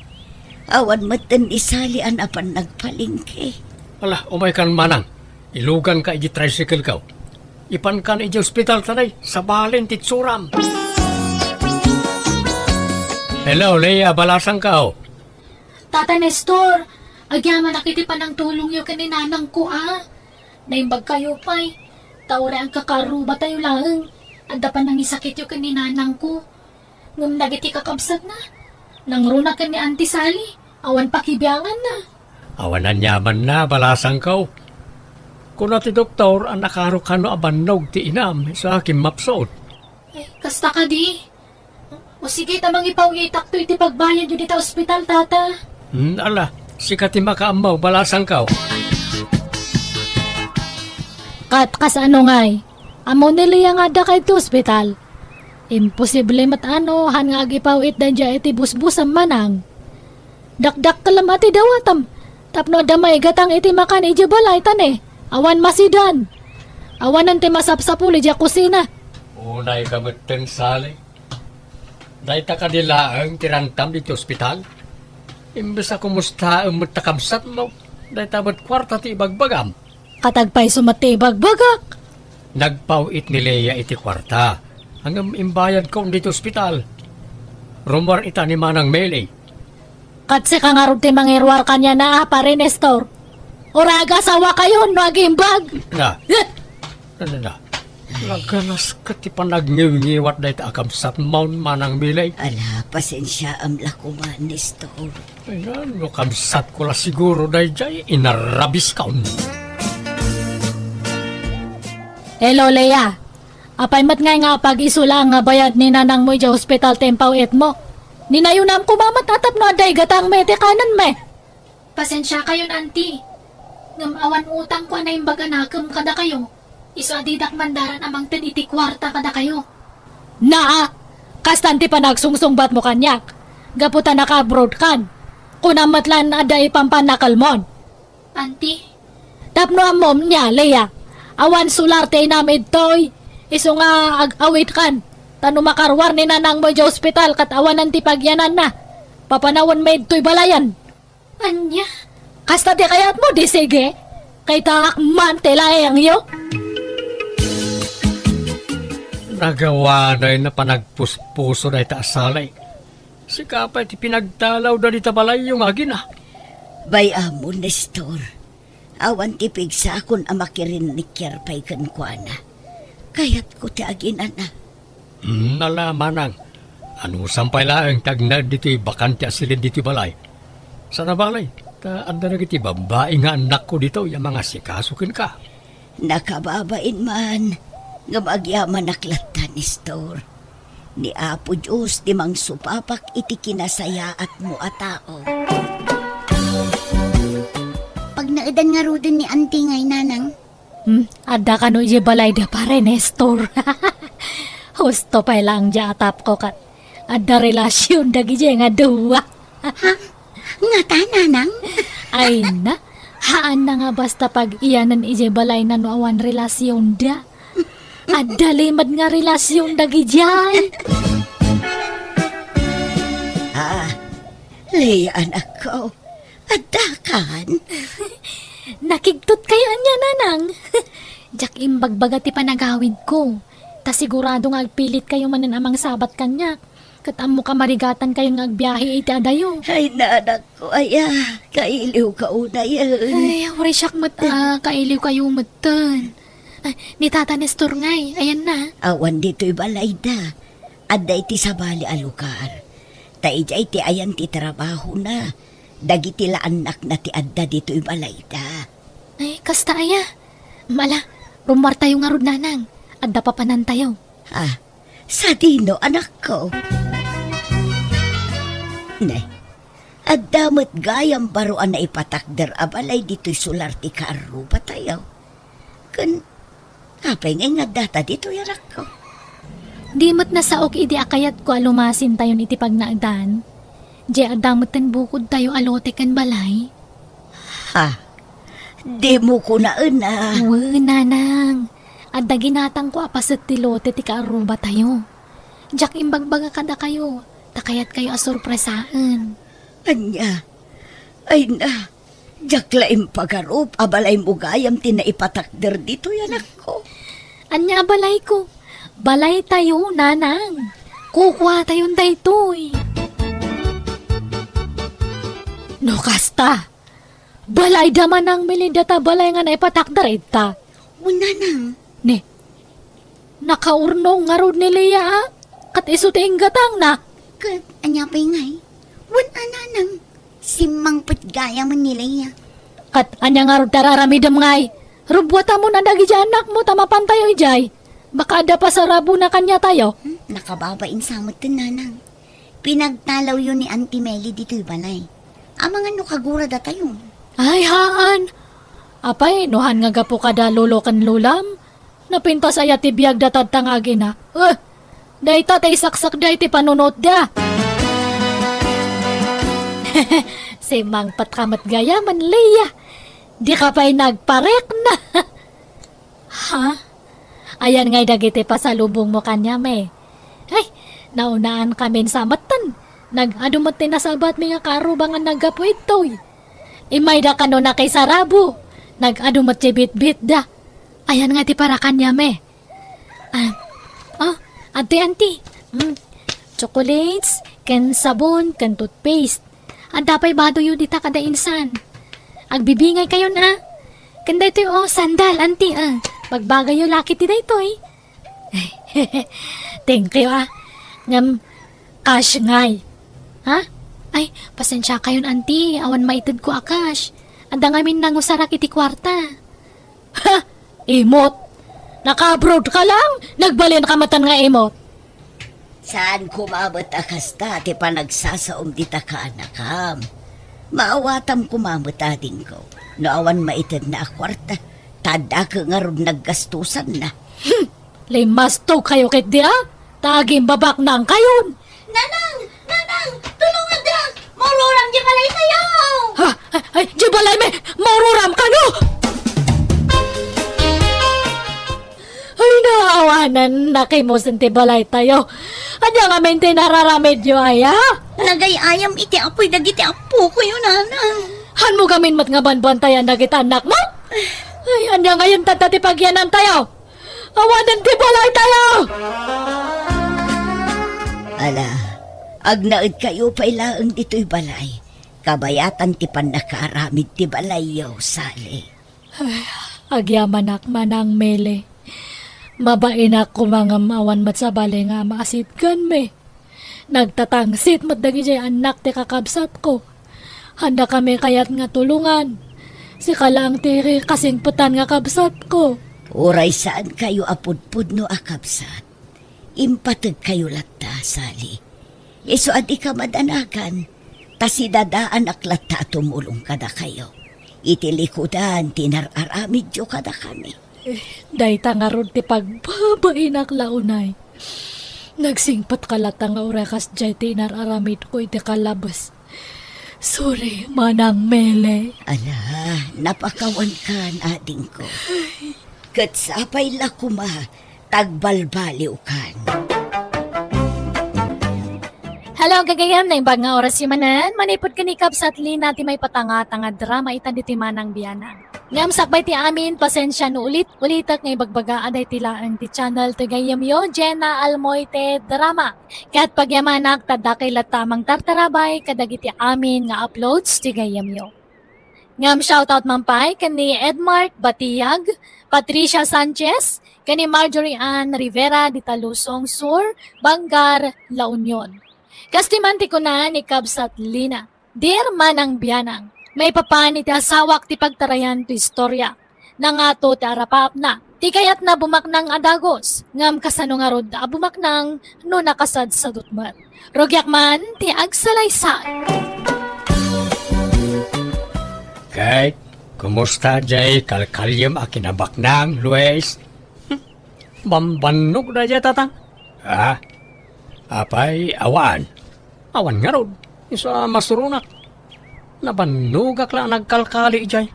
Awan metten ni Sally a napan nagpalengke. Ala, umaykan, Manang. Iluganka iti tricycle-ko. Ipankan iti ospital ta nay, sabalen ti itsuram. Hello, Leia, balasangko. Tata Nestor, agyamanak iti panangtulongyo ken ni nanangko, a. Naimbag kayo pay, ta uray agkakaarrubatayo laeng, adda panangisakityo ken ni nanangko. Ngem dagiti kakabsatna, nangruna ken ni Auntie Sally, awan pakibianganna. Awan aniamanna, balasangko. Kuna ti doktor a nakaro kano a bannog ti inam, isu a kimmapsut. Ay, kasta kadi? O sige, ta mangipaw-itakto iti pagbayadyo dita ospital, tata. Hmm, ala, sika ti makaammo, balasangko. Kat kasano ngay? Ammo ni Lea nga adda kay ti ospital. Imposible met ano, han nga agipaw-it daydiay iti busbusam, manang. Dakdakkel met ti dawatam. Tapno adda maigatang iti makan idiay balay, ta ne, awan masidan. Awanen ti masapsapul idiay kusina. Unay ka metten, Sally. Dayta kadi laeng ti rantam ditoy ospital? Imbes a kumustaem met ta kabsatmo, dayta met kuarta ti ibagbagam. Kat agpayso met ti ibagbagak. Nagpaw-it ni Lea iti kuarta. Ngem imbayadkon ditoy ospital. Rummuar ita ni Manang Meli. Kat sika ngarud ti mangiruar kaniana, a, Pare Nestor. Uray agasawakayon no agimbag. Na. Eh! Ano na? Naganas ket ti panagngiwngiwat dayta a kabsatmon, Manang Meli. Ala, pasensiaam la koma, Nestor. Ay, no kabsatko la siguro daydiay, inarrabiskon. Hello, Lea. Apay met ngay nga apag-isu laeng nga bayad ni nanangmo idiay ospital ti impaw-itmo? Ninayunam koma met a tapno adda igatangmi iti kanenmi. Pasensiakayon, Auntie. Ngem awan utangko a naimbag a nakem kadakayo. Isu a didak mandaran a mangted iti kuarta kadakayo. Naa, kastan ti panagsungsungbatmo kaniak. Gapu ta naka-abroad kan. Kunam met laeng adda ipampannakelmon. Auntie. Tapno ammom, nia, Lea, awan solar ti inam idtoy. Isu nga ag-awit kan. Ta no makaruar ni nanangmo idiay ospital ket awanen ti pagyananna, papanawenmi idtoy balayen. Ania? Kasta ti kayatmo, di sige. Kay ta akman ti laengyo. Nagawanay na panagpuspuso dayta a Sally. Sika pay ti pinagtalawda dita balayyo nga agina. Bay-am, Nestor. Awan ti pigsakon a makirinnikiar pay kenkuana. Kayatko ti aginana. Hmm, ala, manang. Anusam pay laeng ti agnaed ditoy bakante a silid ditoy balay. Sana balay, ta adda dagiti babbai nga annakko ditoy a mangasikaso kenka. Nakababain man, ngem agyamanak latta, Nestor. Ni Apo Dios ti mangsupapak iti kinasayaatmo a tao. Pagnaedan ngaruden ni Auntie ngay, Nanang? Hmm, adda kano idiay balayda, Pare Nestor. Husto pay laeng diay atapko ket adda relasion dagidiay nga dua. Ha? Ngata, Nanang? Ay na, haanna nga basta pag-iyanen idiay balayna no awan relasionda. Adda limed nga relasion dagidiay. Ah, Lea, anakko. Addakan? Nakigtot kayo ania, Nanang? Diak imbagbaga ti panagawidko. Ta sigurado nga agpilit kayo manen a mangsabat kaniak. Ket ammo ka marigatan kayo nga agbiahe iti adayo. Ay, nanakko, aya, kailiw ka unayen. Ay, uray siak met, ah, kailiw kayo metten. Ah, ni Tata Nestor ngay, ayanna? Awan ditoy balayda. Adda iti sabali a lugar. Ta idiay ti ayan ti trabahona. Dagiti la annakna ti adda ditoy balayda. Ay, kasta aya. Mala, rummuartayo ngarud, Nanang. Adda papanantayo. Ha? Sadino, anakko? Ne, adda met gayam baro a naipatakder a balay ditoy solar ti kaarrubatayo. Ken apay ngay nga addata ditoy, anakko? Di met nasaok idi a kayatko a lumasintayon iti pagnaedan. Diay adda metten bukodtayo a lote ken balay. Ha? Dimo kunaen a? Wen, Nanang. Adda ginatangko a paset ti lote ti kaarrubatayo. Diak imbagbaga kadakayo, ta kayatkayo a sorpresaen. Ania? Ay na, diak la impagarup a balaymo gayam ti naipatakder ditoy, anakko. Ania a balayko? Balaytayo, Nanang. Kukuatayon daytoy. No kasta, balayda, Manang Mele, data balay nga naipatakder ita. Wen, nanang. Ne, nakaurnong ngarud ni Lea, a? Ket isu ti inggatangna. Ket ania pay ngay? Wen a, nanang, simmangpet gayamen ni Lea. Ket ania ngarud ti ar-aramidem ngay? Rubbuatamon a dagidiay annakmo ta mapantayo idiay. Baka adda pasarabona kaniatayo. Hmm, nakababain sa metten, nanang. Pinagtalawyo ni Auntie Meli ditoy balay. Amangan no kaguradatayo. Ay, haan. Apay, no haan nga gapu kada lolo ken lolam? Napintas aya ti biagda tadta nga agina? Eh, dayta ti isaksak day ti panunotda. Simmangpet ka met gayamen, Lea. Di ka pay nagparikna. Ha? Ayan ngay dagiti pasalubongmo kaniam, eh. Ay, naunaan kamin sa metten. Nag-adu met ti nasabatmi nga karubangan naggapu itoy. Immayda kano nakisarabo. Nag-adu met ti bitbitda. Ayan nga ti para kaniam, eh. Ah, oh, adtoy, Auntie. Mm. Chocolates, ken sabon, ken toothpaste. Adda pay badoyo dita kada insan. Agbibingay kayon, a? Ken daytoy, oh, sandal, Auntie, a. Bagbagayyo la ketdi daytoy. Thank you, a. Ngem, cash ngay. Ha? Ay, pasensia kayon, Auntie. Awan maitedko a cash. Adda ngamin nangusarak iti kuarta. Ha? Imot? Naka-abroad ka lang? Nagbalin ka matan nga imot? Saan koma met a kasta ti panagsasaom dita kaanakam. Maawatam koma met, adingko, no awan maitedna a kuarta, ta adda ngarud naggastusanna. Hmm. Limmasto kayo ketdi, a? Ta agimbabaknang kayon. Nanang! Nanang! Tulongandak! Maururam di balaytayo! Ha? Ay, ay, di balaymi! Maururam kano! Ay, naawanan, nakimusen ti balaytayo. Ania ngamin ti nararamidyo, aya? Nagay-ayam iti apuy dagiti ammokoyo, nanang. Hanmo gamin met nga banbantayan dagiti annakmo? Ay, ania ngayon tatta ti pagyanantayo? Awanen ti balaytayo! Ala, agnaedkayo pay laeng ditoy balay. Kabayatan ti pannakaaramid ti balayyo, Sally. Ay, agyamanak, Manang Mele. Mabainak koma ngem awan met sabali nga maasitganmi. Nagtatangsit met dagidiay annak ti kakabsatko. Haanda kami kayat nga tulongan. Sika laeng ti kasingpetan nga kabsatko. Uray saankayo a pudpudno a kabsat, impategkayo latta, Sally. Isu a dika madanagan, ta sidadaanak latta a tumulong kadakayo iti likudan ti nar-aramidyo kadakami. Eh, dayta ngarud ti pagbabainak la unay. Nagsingpetka latta nga uray kasdiay ti inar-aramidko iti kalabes. Sorry, Manang Mele. Ala, napakawankan, adingko. Ket sapay la koma, tagbalbaliwkan. Hello, gagayyem, naimbag nga oras manen, manipud ken ni Kabsat Lina ti maipatanga-tanga drama ita ditoy Manang Bianang. Ngem sakbay ti amin, pasensia no ulit-ulitek nga ibagbaga a daytoy laeng ti channel ti gayyemyo, Jenna Almoite Drama. Ket pagyamanak, ta dakay latta a mangtartarabay kadagiti amin nga uploads ti gayyemyo. Ngem shoutout man pay ken ni Edmark Batiag, Patricia Sanchez, ken ni Marjorie Ann Rivera di Talusong Sur, Bangar, La Union. Kastoy man ti kuna ni Kabsat Lina. Dear Manang Bianang, maipapan iti asawak ti pagtarayan ti istorya. Nangato ti arapaapna. Ti kayatna bumaknang a dagus, ngem kasano ngarud a bumaknang no nakasadsadot met? Rugiak man ti agsalaysay. Kay, kumusta jay kalkalyem a kinabaknang, Luis? Hmm? Bambannog dayjay, Tatang? Ah? Apay, awan. Awan ngarud. Isu a masuronak. Nabannogak la a nagkalkali idiay.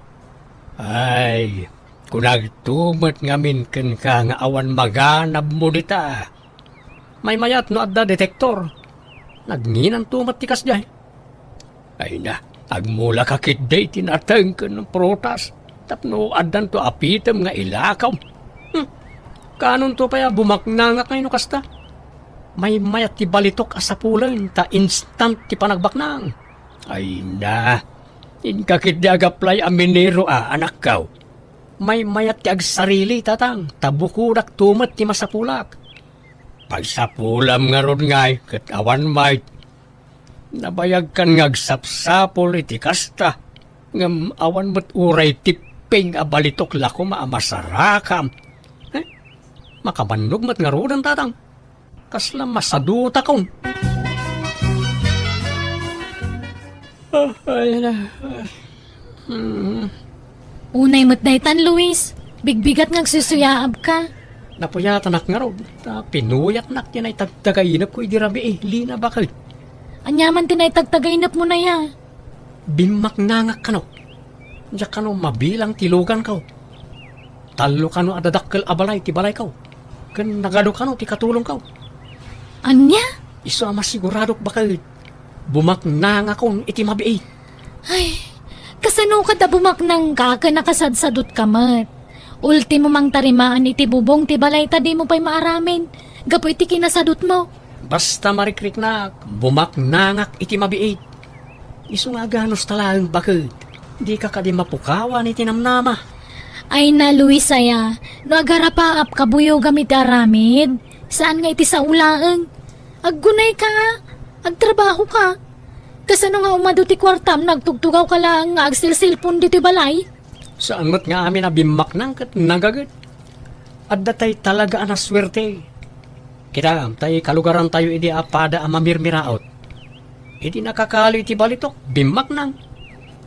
Ay, kunagto met ngamin kenka nga awan maganabmo dita. Maymayat no adda detektor. Nagnginanto met ti kasdiay. Ay na, agmulaka ketdi ti nateng ken prutas tapno addanto a pitem nga ilakaw. Hmm. Kaanonto pay a bumaknangak ngay no kasta? Maymayat ti balitok a sapulen ta instant ti panagbaknang. Ay na, Inka ketdi agaplay a minero a, anakko. Maymayat ti agsarili, tatang, ta bukodakto met ti masapulak. Pagsapulam ngarud ngay ket awan met. Nabayagkan nga agsapsapul iti kasta, ngem awan met uray tipping a balitok la koma a masarakam. Eh, makabannog met ngaruden, tatang. Kasla masadutakon. Ah, ay na. Hmm. Unay met daytan, Luis. Bigbigat nga agsusuyaabka. Napuyatanak ngarud, ta pinuyatnak ti naitagtagainepko idi rabii, Lina, baket. Ania man ti naitagtagainepmo, naya? Bimmaknangak kano. Diak kano mabilang ti luganko. Tallo kano a dadakkel a balay ti balayko. Ken nagadu kano ti katulongko. Ania? Isu a masiguradok, baket. Bumaknangakon iti mabiit. Ay, kasano kada bumaknangka ken nakasadsadutka met? Ultimo mangtarimaan iti bubong ti balay ta dimo pay maaramin gapu iti kinasadutmo. Basta marikriknak, bumaknangak iti mabiit. Isu nga aganusta laeng, baket. Dika kadi mapukawan iti namnama. Ay na, Luis, aya, no agarapaap, kabuyogam iti aramid. Saan nga iti sao laeng. Aggunayka nga, agtrabahoka. Kasano nga umadu ti kuartam, nagtugtugawka laeng nga agselselpon ditoy balay? Saan met nga amin a bimmaknang ket nagaget. Adda tay talaga a nasuerte. Kita, tay kalugarantayo idi a pada a mamirmiraot. Idi nakakali ti balitok, bimmaknang.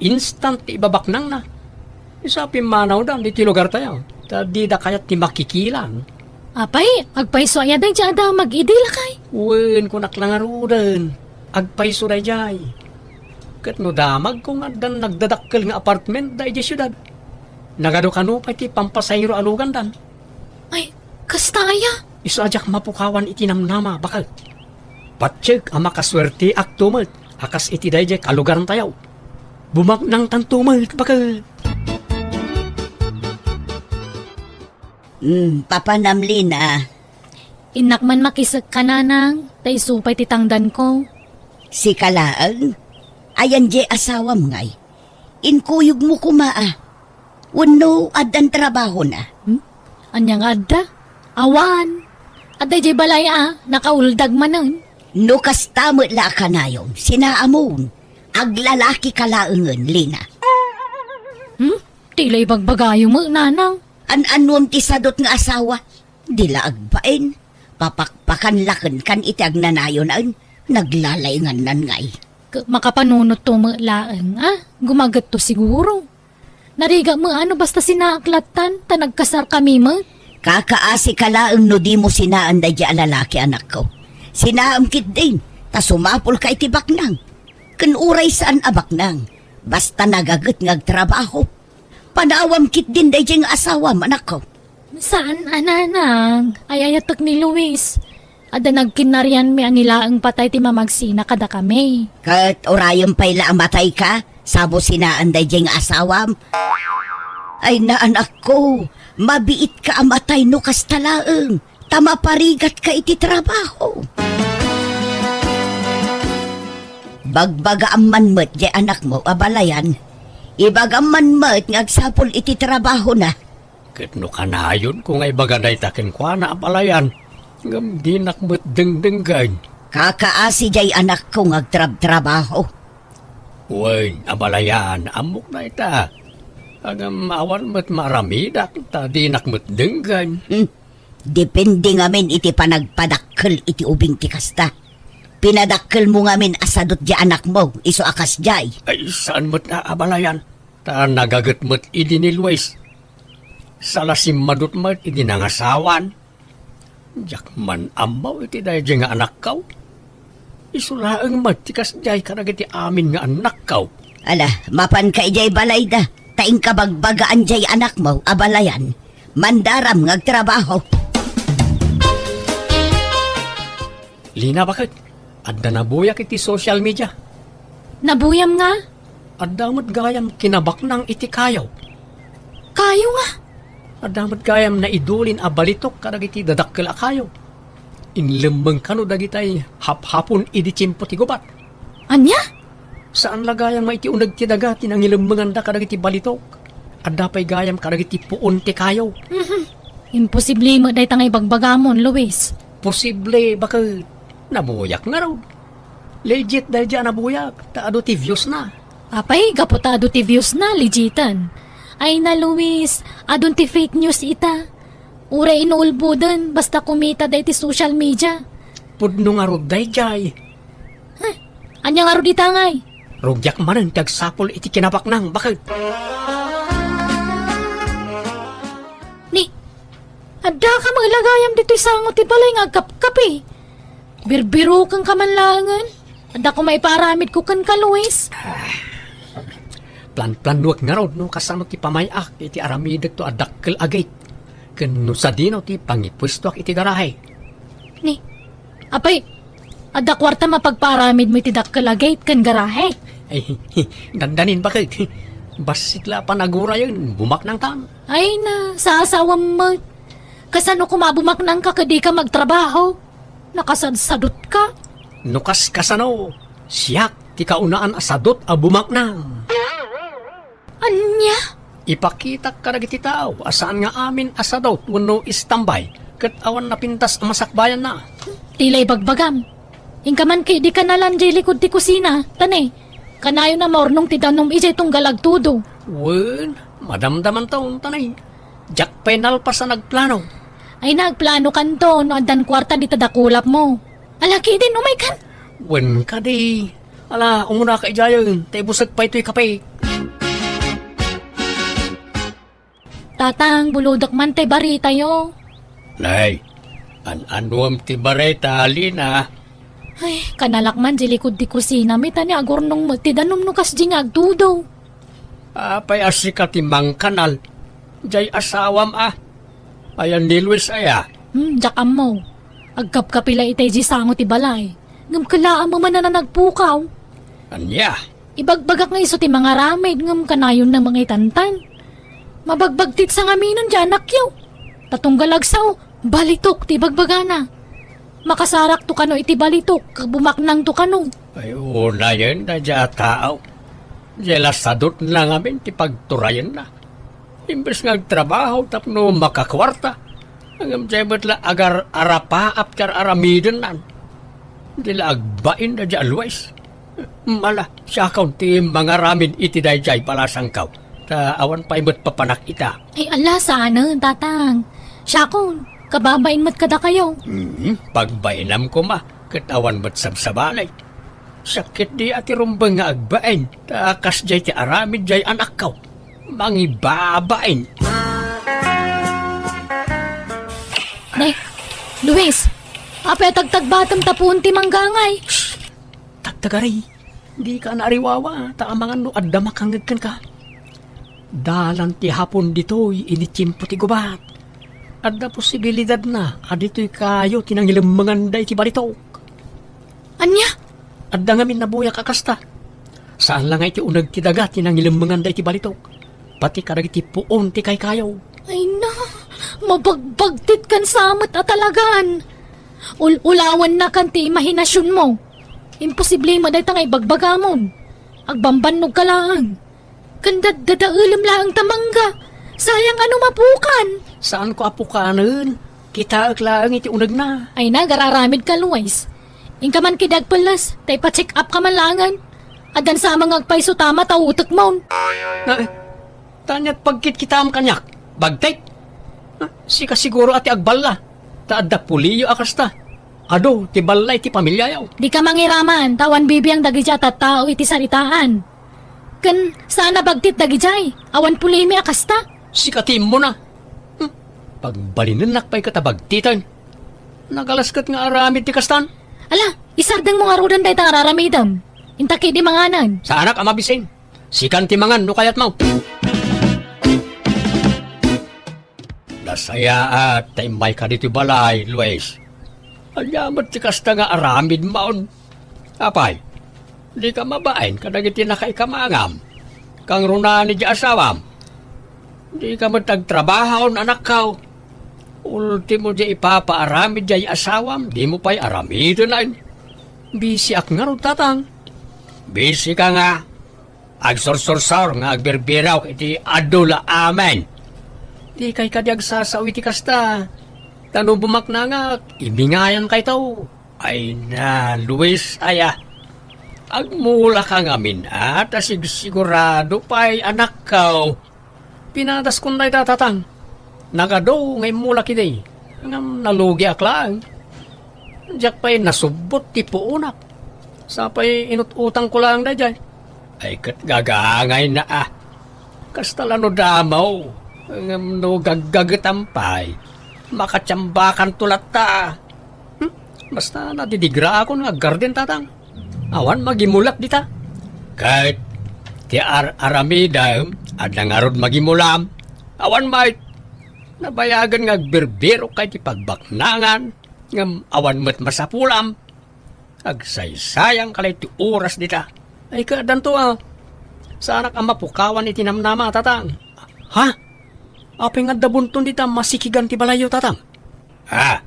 Instant ti ibabaknangna. Isu a pimmanawdan ditoy lugartayo, ta dida kayat ti makikilan. Apay, agpayso aya daydiay a damag idi, lakay? Wen, kunak la ngaruden, agpayso daydiay. Ket no damagko nga addan nagdadakkel nga apartment daydiay siudad, nagadu kano pay ti pampasahero a lugandan. Ay, kasta aya? Isu a diak mapukawan iti namnama, baket. Patiek a makasuerteakto met a kas iti daydiay kalugarantayo. Bumaknangtanto met, baket. Hmm, papanam, Lina. Innak man makisekka, nanang, ta isu pay ti tangdanko. Sika laeng? Ayan diay asawam ngay? Inkuyogmo koma a. Wenno addan trabahona? Hmm? Ania nga adda? Awan. Adda idiay balay a, nakauldag manen. No kasta met la a kanayon, sinaamon. Aglalakika laengen, Lina. Hmm? Ti la ibagbagayo met, nanang. An-annuam ti sadot nga asawa? Di la agbain. Papakpakan la kenkan iti agnanayonan. Naglalaingannan ngay. Ket makapanunotto met laeng, a? Gumagetto siguro. Narigat met a no basta sinaak lattan, ta nagkasarkami met. Kakaasika laeng no dimo sinaan daydiay a lalaki, anakko. Sinaam ketdin, ta sumapulka iti baknang. Ken uray saan a baknang, basta nagaget nga agtrabaho. Panawam ketdin daydiay nga asawam, anakko. Saan a, nanang, ay-ayatek ni Luis. Adda nagkinnarianmi a ni laeng patay ti mamagsina kadakami. Ket urayem pay la a matayka, sabo sinaan daydiay nga asawam. Ay na, anakko, mabiitka a matay no kasta laeng, ta maparigatka iti trabaho. Bagbagaam man met diay anakmo a balayan. Ibagam man met nga agsapul iti trabahona. Ket no kanayonko nga ibaga dayta kenkuana a balayan, ngem dinak met dengdenggen. Kakaasi diay anakko nga agtrabtrabaho. Wen, a balayan, ammok dayta. Ngem awan met maaramidak, ta dinak met denggen. Hmm. Depende ngamin iti panagpadakkel iti ubing ti kasta. Pinadakkelmo ngamin a sadot diay anakmo, isu a kasdiay. Ay, saan met a, a balayan? Ta nagaget met idi ni Luis. Sala simmadut met idi nangasawan. Diak man ammo iti daydiay nga anakko. Isu laeng met ti kasdiay kadagiti amin nga annakko. Ala, mapanka idiay balayda, ta inka bagbagaan diay anakmo a balayan. Mandaram nga agtrabaho. Lina, baket? Adda nabuyak iti social media. Nabuyam nga? Adda met gayam kinabaknang iti kayo. Kayo nga? Adda met gayam naidulin a balitok kadagiti dadakkel a kayo. Inlemmeng kano dagitay haphapon idi tiempo ti gubat. Ania? Saan la gayam nga iti uneg ti daga ti nangilemmenganda kadagiti balitok. Adda pay gayam kadagiti puon ti kayo. Mhm. Imposible met dayta nga ibagbagamon, Luis. Posible, baket nabuyak ngarud. Legit daydiay a nabuyak, ta adu ti views na. Apay, gapu ta adu ti views na, legiten. Ay na, Luis, adun ti fake news ita. Uray inuulboden, basta kumita daydi social media. Pudno ngarud daydiay. Huh? Ania ngarud ita ngay? Rugiak manen ti agsapul iti kinabaknang, baket. Ni, adda ka met la gayam ditoy sango ti balay nga agkapkapi. Birbiroken ka man laengen. Adda koma ipaaramidko kenka, Luis. Planplanuek ngarud no kasano ti pamay-ak iti aramidek to a dakkel a gate. Ken no sadino ti pangipuestoak iti garahe. Ni, apay, adda kuarta mapagpaaramidmo iti dakkel a gate ken garahe? Ay, dandanin, baket. Bassit la a panagurayen, bumaknangtan. Ay na, sasawam met. Kasano koma a bumaknangka ket dika magtrabaho? Nakasadsadutka? No kaskasano, siak ti kaunaan a sadut a bumaknang. Ania? Ipakitak kadagiti tao a saan nga amin a sadut wenno istambay ket awan napintas a masakbayanna. Ti la ibagbagam. Inka man ket idi kanalan diay likud ti kusina, ta ne, kanayon a maurnong ti danum idiay tunggal agtudo. Wen, madamdamanton, ta ne, diak pay nalpas a nagplano. Ay, nagplanokanto no addan kuarta dita dakulapmo. Ala, ketdin, umaykan. Wen kadi. Ala, umunaka idiayen, ta ibusek pay toy kape. Tatang, bulodek man tay baritayo. Nay, an-anuem ti barita, Lina? Ay, kanalak man di likud ti kusina, met ta ni agurnong met ti danum no kasdi nga agtudo. Apay a sika ti mangkanal? Diay asawam a. Ayan ni Luis aya? Hmm, diak ammo. Agkapkapi la itay di sango ti balay. Ngem kellaam manen a nagpukaw. Ania? Ibagbagak nga isu ti mangaramid ngem kanayon na mangitantay. Mabagbagtit sa ngamin diay anakyo. Ta tunggal agsao, balitok ti ibagbagana. Makasarakto kano iti balitok, ket bumaknangto kano. Ay, unayen daydiay a tao. Diay la sadutna ngamin ti pagturayenna. Imbes nga agtrabaho tapno makakuarta, ngem diay met la agar-arapaap ti ar-aramidennan. Di la agbain daydiay a Luis. Mala, siakon ti mangaramid iti daydiay balasangko, ta awan pay met papanak ita. Ay, ala, saan, tatang. Siakon, kababain met kadakayo. Hmm, pagbainam koma, ket awan met sabsabali. Sakit di a ti rumbeng nga agbain, ta kasdiay ti aramid diay anakko. Mangibabain. Ne, Luis, apay a tagtagbatem ta puon ti manggangay? Shh! Tagtagari, dika naariwawa, ta amangan no adda makangngeg kenka. Dalan ti hapon ditoy iti tiempo ti gubat. Adda posibilidadna a ditoy kayo ti nangilemmenganda iti balitok. Ania? Adda ngamin nabuyak a kasta. Saan la nga iti uneg ti daga ti nangilemmenganda iti balitok. Pati kadagiti puon ti kaykayo. Ay na, mabagbagtit kan samet a talagan. Ul-ulawannakan ti imahinasionmo. Imposible met dayta nga ibagbagamon. Agbambannog ka laeng. Ken daddadaelem laeng ta mangga. Sayang a no mapukan. Saanko a pukanen. Kitaek laeng iti unegna. Ay na, agar-aramidka, Luis. Inka man ketdi agpelles, ta ipa-check up ka man laengen. Addan sa aman nga agpayso ta mataw utekmon. Na, ta ania't pagkitkitaam kaniak? Bagtik? Na, sika siguro a ti agballa. Ta adda puliyo a kasta. Adu ti balla iti pamiliayo. Dika mangiraman, ta awan bibiang dagidiay a tattao iti saritaan. Ken saan a bagtit dagidiay, awan pulimi a kasta. Sika ti immuna. Hmm. Pagbalinennak pay ket a bagtiten. Nagalas ket nga aramid ti kastan. Ala, isardengmo ngaruden dayta nga ar-aramidem. Inta ketdi manganen. Saanak a mabisin. Sikan ti mangan no kayatmo. Nasayaat ta immayka ditoy balay, Luis. Ania met ti kasta nga aramidmon? Apay, dika mabain kadagiti nakaikamangam? Kangrunaan idiay asawam? Dika met agtrabaho, anakko? Ultimo diay ipapaaramid diay asawam, dimo pay aramiden. Bisiak ngarud, tatang. Busy ka nga. Agsursursor nga agbirbiraw iti adu la amin. Dikay kadi agsasao iti kasta. Ta no bumaknangak, ibingayan kayto. Ay na, Luis, aya. Agmula ka ngamin, a, ta sigsigurado pay, anakko. Pinadaskon dayta, Tatang. Nagadu nga immulak idi. Ngem nalugiak laeng. Diak pay nasubbot ti puonak. Sapay inut-utangko laeng daydiay. Ay, ket gagangayna, a. Kasta la no damo. Ngem no gaggagetam pay, makatiambakanto latta. Hmm? Basta nadidigraakon nga aggarden, Tatang. Awan magimulak dita. Ket ti ar-aramidem, adda ngarud magimulam. Awan met. Nabayagen nga agbirbirok kay ti pagbaknangan, ngem awan met masapulam. Agsaysayang ka lay ti oras dita. Ay, kadanto, a. Saanak a mapukawan iti namnama, Tatang. Ha? Apay nga adda bunton dita masikigan ti balayyo, Tatang? Ha?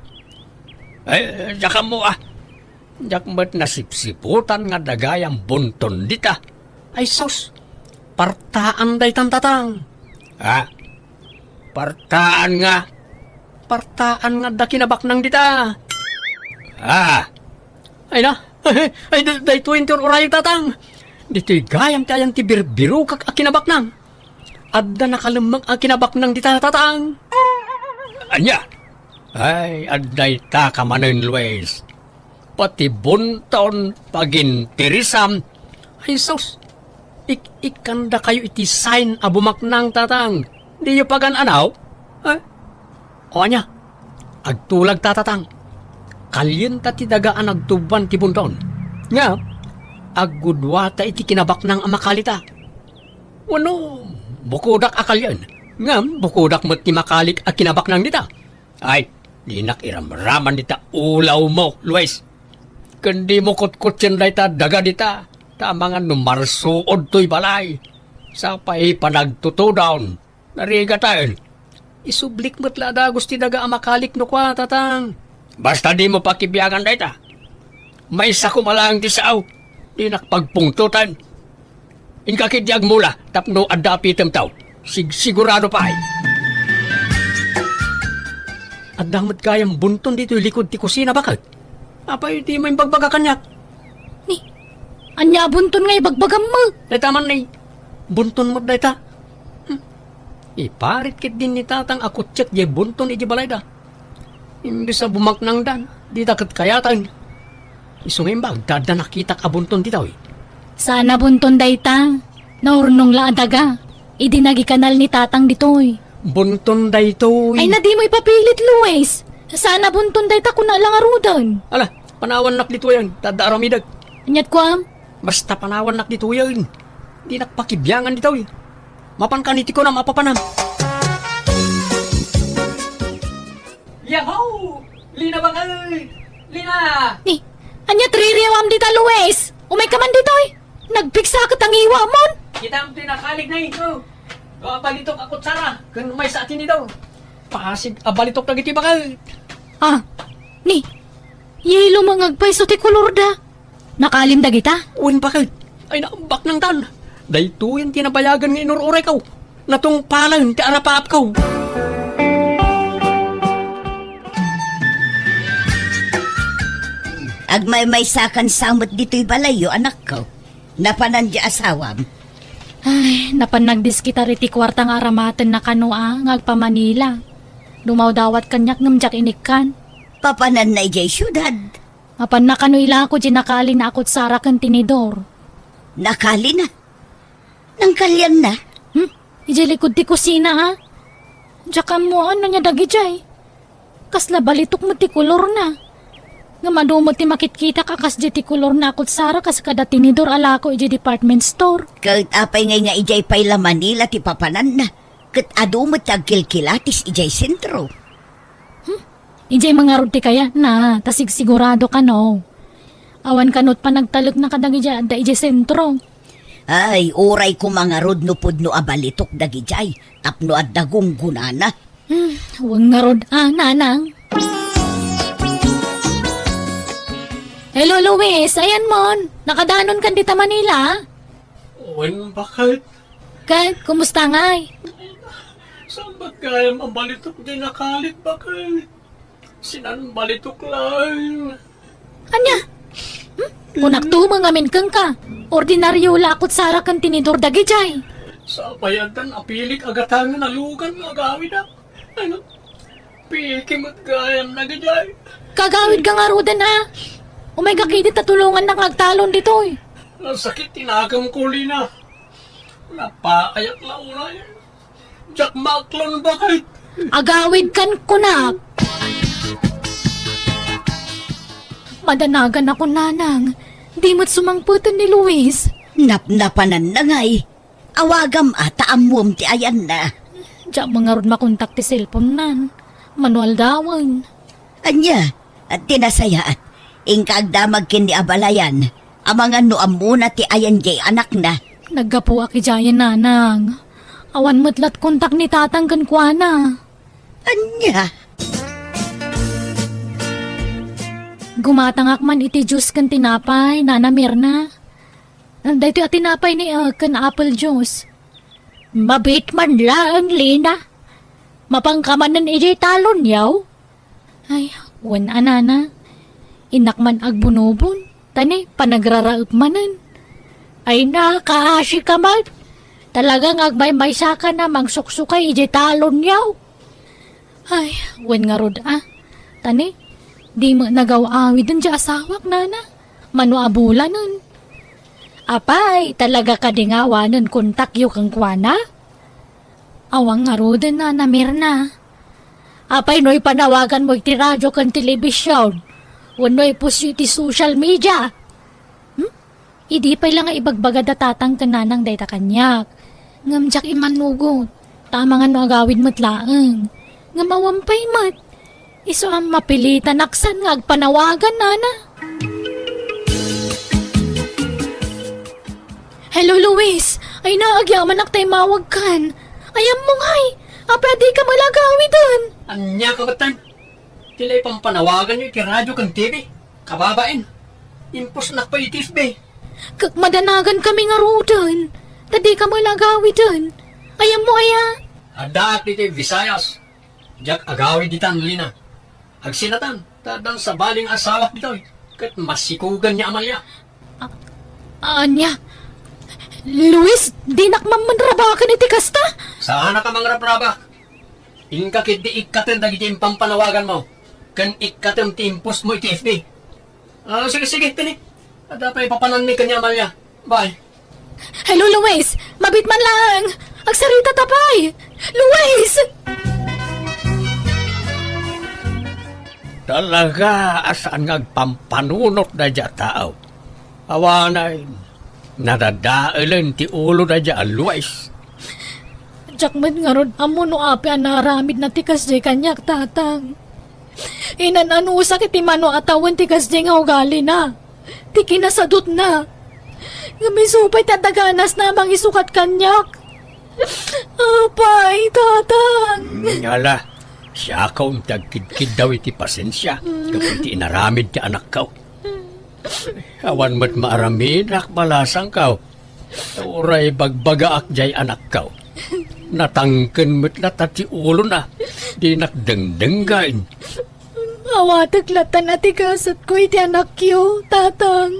Ay, diak ammo, a. Diak met nasipsiputan nga adda gayam bunton dita. Ay sus, partaan daytan, Tatang. Ha? Partaan nga? Partaan nga adda kinabaknang dita. Ah. Ay na, ay, da-, daytoy ti ur-urayek, Tatang. Ditoy gayam ti ayan ti birbirokak a kinabaknang. Adda nakalemmeng a kinabaknang dita, Tatang. Ania? Ay, adda ita ka manen, Luis. Pati bunton, pagintirisam. Ay sus, ik-ikkandakayo iti sign a bumaknang, Tatang. Diyo pagan-anaw? Eh? O ania, agtulag ta, Tatang. Kalienta ti daga a nagtuboan ti bunton. Nga, aggudua ta iti kinabaknang a makalita. Wenno, bukodak a kalien. Ngem, bukodak met ti makalik a kinabaknang dita. Ay, dinak iramraman dita ulawmo, Luis. Ken dimo kutkutsien dayta daga dita, ta amangan no marsuod toy balay. Sapay panagtutudon. Narigaten. Isublik met la a dagus ti daga a makalik no kua, Tatang. Basta dimo pakibiangan dayta. Maysa koma laeng ti sao. Dinak pagpungtotan. Inka ketdi agmula tapno adda apitemto. Sigsigurado pay. Adda met gayam bunton ditoy likud ti kusina, baket. Apay ti maimbagbaga kaniak? Ni, ania a bunton nga ibagbagam met? Dayta man ni, bunton met dayta. Hmm. Iparit ketdin ni Tatang a kutsiek diay bunton idiay balayda. Imbes a bumaknangdan, dita ket kayaten. Isu nga imbag ta adda nakitak a bunton ditoy. Saan a bunton dayta. Naurnong la a daga. Idi nagikanal ni Tatang ditoy. Bunton daytoy. Ay, na dimo ipapilit, Luis. Saan a bunton dayta, kuna la ngaruden. Ala, panawannak ditoyen, ta adda aramidek. Aniat kuam? Basta panawannak ditoyen. Dinak pakibiangan ditoy. Mapanka ni ti kunam a papanam. Yahoo! Lina, baket! Lina! Ni, ania ti ririawam dita, Luis? Umayka man ditoy. Nagpigsa ket a ngiwamon. Kitam ti nakalig na ito. Dua a balitok a kutsara, ken maysa a tinidor. Pasig a balitok dagiti baket. Ah, ni, yellow nga agpayso ti kolorda. Nakalim dagita? Wen, baket. Ay, naambak nangtan. Daytoyen ti nabayagen nga inur-urayko. Natungpalen ti arapaapko. Agmaymaysakan sa met ditoy balayyo, anakko. Napanan di asawam? Ay, napan nagdiskitar iti kuarta nga aramatenna kano a nga agpa-Manila. Dumawdawat kaniak ngem diak inikkan. Papananna idiay siudad? Apanna kano ilako di nakalina a kutsara ken tinidor. Nakalina? Nangkalianna? Hmm? Idiay likud ti kusina, a? Diak ammoan no ania dagidiay. Kasla balitok met ti kolorna. Ngem adu met ti makitkitak a kasdiay ti kolorna a kutsara kas kada tinidor a lako idiay department store. Ket apay ngay nga idiay pay la Manila ti papananna? Ket adu met ti agkilkilatis idiay sentro. Hmm? Idiay mangarud ti kayatna, ta sigsigurado kano. Awan kano ti panagtalekna kadagiti adda idiay sentro. Ay, uray ko mangarud no pudno a balitok dagidiay, tapno adda gunggonana. Hmm, wen ngarud a, nanang. Hello, Luis. Ayanmon. Nakadanonkan dita Manila? Wen, baket. Ket, kumusta ngay? Saan met gayam a balitok diay nakalit, baket? Sinan balitok laeng. Ania? Hmm? Kunak tumeng amin kenka. Ordinario la a kutsara ken tinidor dagidiay. Sapay addan a pilik a gatangen a lugan nga agawidak. Ay, no? Piki met gayam dagidiay. Kagawidka ngaruden, ha? Umayka ketdi ta tulongannak nga agtalon ditoy. Nasakit ti nakemko, Lina. Napaayak la unay. Diak maaklon, baket. Agawidkan kunak. Madanagan ako, nanang. Di met sumangpeten ni Luis. Napnapananna ngay. Awagam a ta ammom ti ayanna. Diak met ngarud makontak ti cellphone-nan. Mano aldawen. Ania? Ti nasayaat, inka agdamag ken ni abalayan, amangan no ammona ti ayan diay anakna. Naggapuak idiayen, nanang. Awan met lat kontak ni tatang kenkuana. Ania? Gumatangak man iti juice ken tinapay, Nana Mirna. Daytoy a tinapay ni, ah, ken apple juice. Mabiit man laeng, Lina. Mapanka manen idiay talon, yaw? Ay, wen a, nana. Innak man agbunobon, ta ni panagraraep manen. Ay, nakaasika man. Talaga nga agmaymaysaka a mangsuksukay idiay talon, yaw? Ay, wen ngarud a. Ta ni, di met nagaw-awiden diay asawak, nana. Mano a bulanen. Apay, talaga kadi nga awanen kontakyo kenkuana? Awan ngaruden, Nana Mirna. Apay no ipanawaganmo iti radio ken telebision, wenno ipostyo iti social media? Hmm? Idi pay la nga ibagbaga da tatang ken nanang dayta kaniak. Ngem diak immanugot, ta amangan no agawid met laeng. Ngem awan pay met. Isu a mapilitan a saan nga agpanawagan, nana. Hello, Luis. Ay, naagyamanak ta immawagkan. Ay, ammo ngay. Apay a dika met la agawiden? Ania ka met? Ti la ipampanawaganyo iti radio ken T V. Kababain, impostnak pay iti F B. Ket madanagankami ngaruden. Ta dika met la agawiden. Ay, ammo aya? Addaak ditoy Visayas. Diak agawid ditan, Lina. Agsinatan, ta addan sabali nga asawak ditoy, ket masikogan ni Amalia. A-, ania? Luis, dinak man manrabaken iti kasta? Saanak a mangrabrabak. Inka ketdi ikkatem dagiti impampanawaganmo, ken ikkatem ti impostmo iti F B. Ah, sige, sige, tini. Adda pay papananmi ken ni Amalia. Bye. Hello, Luis! Mabiit man laeng! Agsarita ta pay! Luis! Talaga a saan nga agpampanunot daydiay a tao. Awanen, nadadaelen ti ulo daydiay a Luis. Diak met ngarud ammo no apay a naaramidna ti kasdiay kaniak, tatang. Inan-anusak iti mano a tawen ti kasdiay nga ugalina, ti kinasadutna. Ngem isu pay ti adda ganasna a mangisukat kaniak. Apay, tatang. Ala, siakon ti agkidkiddaw iti pasensia gapu iti inaramid ti anakko. Awan met maaramidak balasangko. Uray bagbagaak diay anakko. Natangken met latta ti ulona. Dinak dengdenggen. Awatek latta ti gasatko iti anakyo, tatang.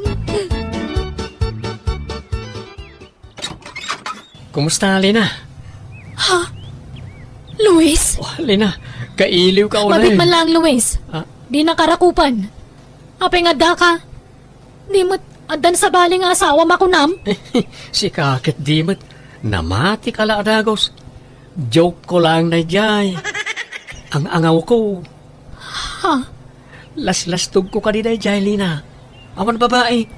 Kumusta, Lina? Ha? Luis? Oh, Lina, kailiwka unay. Mabiit man laeng, Luis. Ah? Dinaka rakupan. Apay nga addaka? Di met addan sabali nga asawam a kunam? Sika ket di met. Namatika la a dagus. Joke ko laeng daydiay. Ang-angawko. Ha? Laslastogko kadi daydiay, Lina. Awan babaik.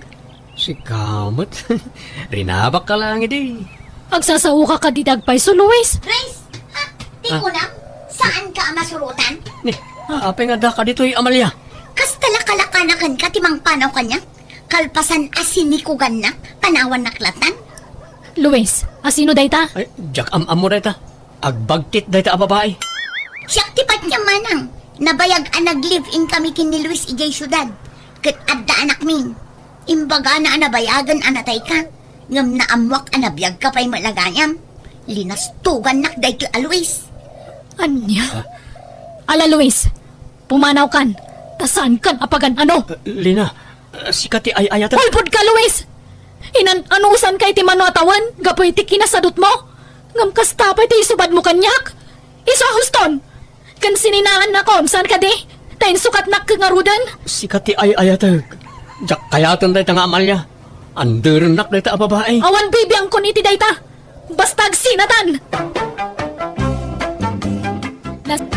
Sika met. Rinabakka laeng idi. Agsasaoka kadi dagpayso, Luis? Luis, ha? Ti kunam, saanka a masurotan? Ni, apay nga addaka ditoy, Amalia? Kasta la kalakanakanka ti mangpanaw kaniak? Kalpasan a sinikugannak, panawannak latan? Luis, asino dayta? Ay, diak am-ammo dayta. Agbagtit dayta a babai. Siak ti patiem, manang. Nabayag a nag-live-in kami ken ni Luis idiay siudad. ket adda anakmin. Imbagana a nabayagen a nataykan, ngem naammoak a nabiagka pay met a gayam. Linastugannak daytoy a Luis. Ania? Ala, Luis, pumanawkan, ta saankan a pagan-ano. Lina, sika ti ay-ayatek. Ulpodka, Luis! Inan-anusanka iti mano a tawen gapu iti kinasadutmo? Ngem kasta pay ti isubadmo kaniak? Isu a huston! Ken sininaannakon, saan kadi? Ta insukatnak ngaruden? Sika ti ay-ayatek. Diak kayaten dayta nga Amalia. Anderennak dayta a babai. Awan bibiangkon iti dayta. Basta agsinatan! Nas-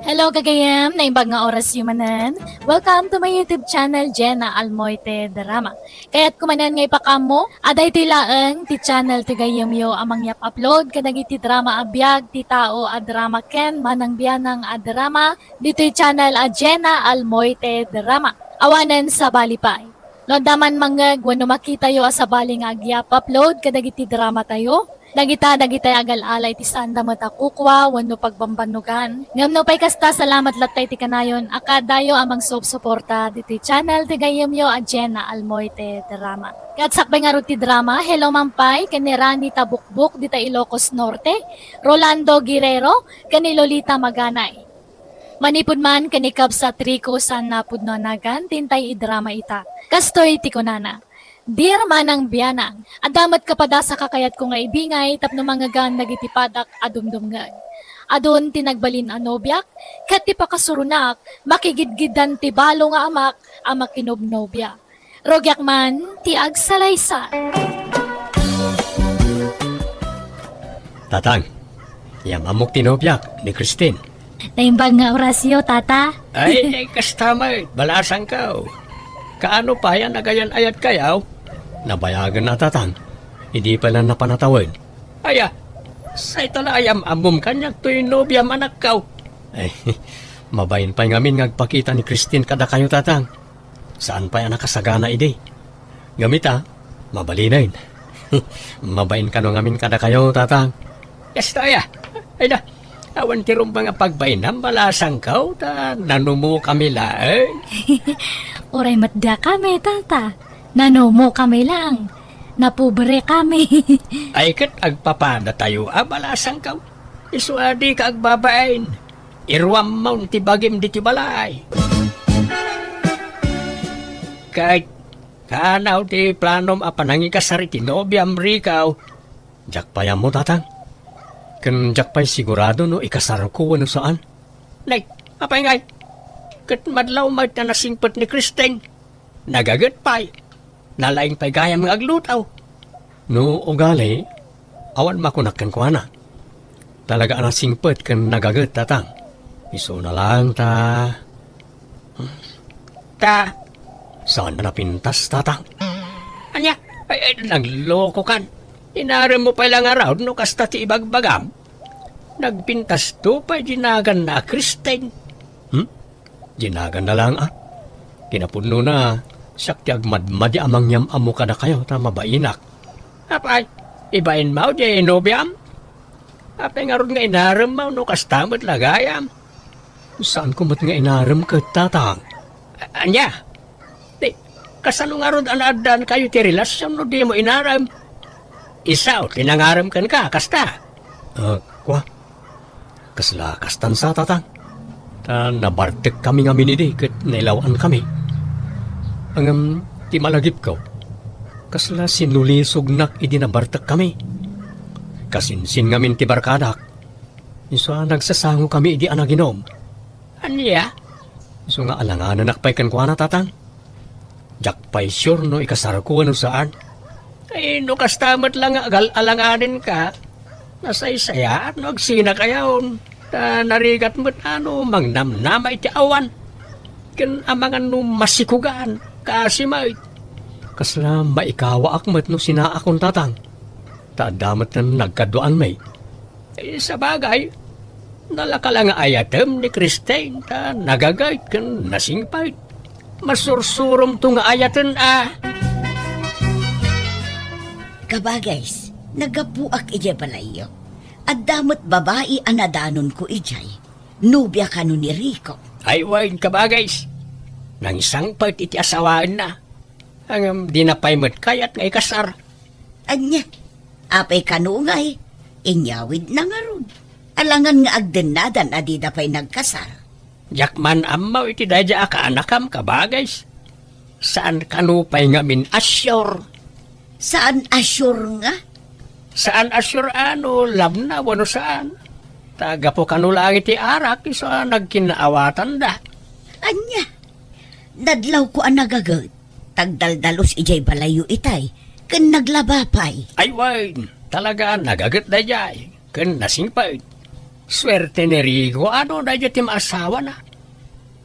Hello, gagayem. Naimbag nga orasyo manen. Welcome to my YouTube channel, Jenna Almoite Drama. Kayatko manen nga ipakaammo a daytoy laeng ti channel ti gayyemyo a mangyap-upload kadagiti drama a biag ti tao a drama ken manangbianang a drama ditoy channel a Jenna Almoite Drama. Awanen sabali pay. No adda man mangngeg wenno makitayo a sabali nga agyap-upload kadagiti dramatayo, dagita dagitay agal-ala iti saanda met a kukua wenno pagbambannogan. Ngem nupay kasta, salamat latta iti kanayon a kaadayo a mangsupsuporta ditoy channel ti gayyemyo a Jenna Almoite Drama. Ket sakbay ngarud ti drama, hello man pay ken ni Rani Tabukbok dita Ilocos Norte, Rolando Guerrero, ken ni Lolita Maganay. Manipud man ken ni kabsat Rico saan napudno a nagan ti intay idrama ita. Kastoy ti kunana, "Dear Manang Bianang, adda met kapadasa kakayatko nga ibingay tapno mangngegan dagiti padak a dumdumngeg. Adun ti nagbalin a nobiak, ket ti pakasuronak, makigidgiddan ti balo nga amak a makinobnobia. Rugiak man ti agsalaysay." Tatang, yam-ammok ti nobiak, ni Christine. Naimbag nga orasyo, Tata. Ay, ay, kasta met, balasangko. Kaano pay a nagayan-ayatkayo? Nabayagen a, Tatang. Idi pay la napan a tawen. Aya, sayta la a yam-ammom kaniak toy nobiam, anakko. Ay, mabain pay ngamin nga agpakita ni Christine kadakayo, Tatang. Saan pay a nakasagana idi. Ngem ita, mabalinen. Mabain kano ngamin kadakayo, Tatang. Kasta aya. Ay da, awan ti rumbeng a pagbainam, balasangko, ta nanumokami laeng. Uray met dakami, Tata. Nanumokami laeng. Napobrekami. Ay ket agpapadatayo a, balasangko. Isu a dika agbabain. Iruammon ti bagim ditoy balay. Ket kaano ti planom a panangikasar iti nobiam, Rico? Diak pay ammo, Tatang. Ken diak pay sigurado no ikasarko wenno saan. Nay, apay ngay? Ket madlaw met a nasingpet ni Christine. Nagaget pay. Nalaing pay gayam nga agluto. No ugali, awan makunak kenkuana. Talaga a nasingpet ken nagaget, Tatang. Isuna laeng ta. Ta? Saan a napintas, Tatang? Ania? Ay, ay, naglokokan. Inaremmo pay la ngarud no kasta ti ibagbagam. Nagpintasto pay dinaganna a Christine. Hmm? Dinaganna laeng a. Kinapudnona, siak ti agmadmadi a mangyam-ammo kadakayo ta mabainak. Apay, ibainmo diay nobiam? Apay ngarud nga inaremmo no kasta met la gayam? Saanko met nga inarem ket, Tatang. A-, ania? Ti, kasano ngarud a naaddaankayo ti relasion no dimo inarem? Isu ti nangarem kenka, kasta? Ah, kua? Kasla kastan sa, Tatang. Ta nabartekkami ngamin idi ket nailaw-ankami. Ngem ti malagipko, kasla sinulisognak idi nabartekkami. Kasinsin ngamin ti barkadak. Isu a nagsasangokami idi a naginom. Ania? Isu nga alanganenak pay kenkuana, Tatang. Diak pay sure no ikasarko wenno saan. Ay, no kasta met la nga agal-alanganenka, nasaysayaat no agsinakayon. Ta narigat met a no mangnamnama iti awan. Ken amangan no masikugan, kaasi met. Kasla maikawaak met no sinaakon, Tatang. Ta adda met nagkaduaanmi. Eh, sabagay, nalaka la nga ayatem ni Christine ta nagaget ken nasingpet. Masursuromto nga ayaten a. Kabagays, naggapuak idiay balayyo. Adda met babai a nadanonko idiay. Nobia kano ni Rico. Ay, wen, kabagays. Nangsangpet iti asawaenna. Ngem dina pay met kayat nga ikasar. Ania? Apay kano ngay? Inyawidna ngarud. Alangan nga agdennadan a dida pay nagkasar. Diak man ammo iti daydiay a kaanakam, kabagis. Saan kano pay ngamin a sure? Saan a sure nga? Saan a sure a no love na wenno saan. Ta gapu kano laeng iti arak, isu a nagkinnaawatanda. Ania? Nadlawko a nagaget. Tagdaldalus idiay balayyo itay, ken naglaba pay. Ay wen, talaga nagaget daydiay, ken nasingpet. Suerte ni Rico a no daydiay ti maasawana.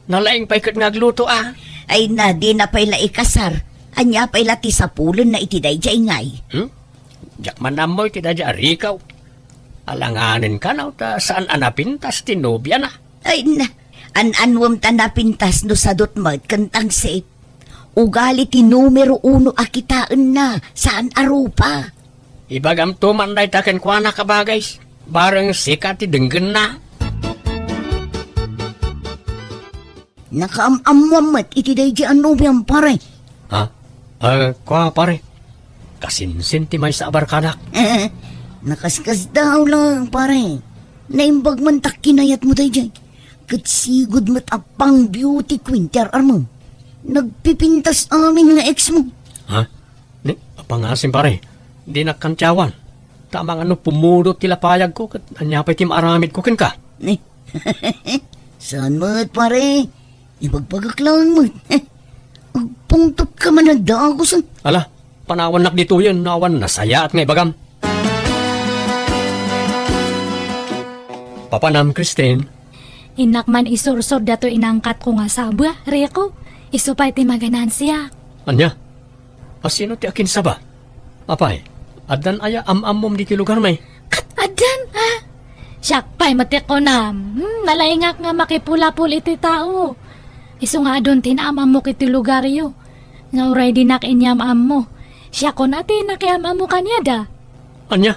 Nalaing pay ket nga agluto a. Ay na, dina pay la ikasar. Ania pay la ti sapulenna iti daydiay ngay? Hmm? Diak man ammo iti daydiay a Rico. Alanganen kano ta saan a napintas ti nobiana. Ay na, an-anuem ta napintas no sadut met ken tangsit. Ugali ti numero uno a kitaenna, saan a rupa. Ibagamto man dayta kenkuana, kabagis. Bareng sika ti denggenna. Nakaam-ammoam met iti daydiay a nobiam, pare. Ha? Ah, kua, pare. Kasinsin ti maysa a barkanak. Nakaskasdaaw lang, pare. Naimbag man ta kinayatmo daydiay. Ket sigud met a pang beauty queen ti ar-armem. Nagpipintas amin nga ex mo. Ha? Ni, apangasim, pare. Dinak kantiawan. Ta amangan no pumudot ti lapayagko, ket ania pay ti maaramidko kenka? Ni, saan met, pare? Ibagbagak lang met. Agpungtot ka man a dagus, eh. Ala, panawannak ditoyen, no awan nasayaat nga ibagam. Papanam, Christine. Innak man isursor datoy inangkatko nga saba, Rico. Isu pay ti maganansiak. Ania? A, sino ti akinsaba? Apay, addan aya am-ammom ditoy lugarmi? Kat addan, ha? Siak pay met ti kunam. Hmm, nalaingak nga makipulapol iti tao. Isu nga adun ti naam-ammok iti lugaryo. Nga uray dinak inyam-ammo. Siakon a ti nakiam-ammo kaniada. Ania?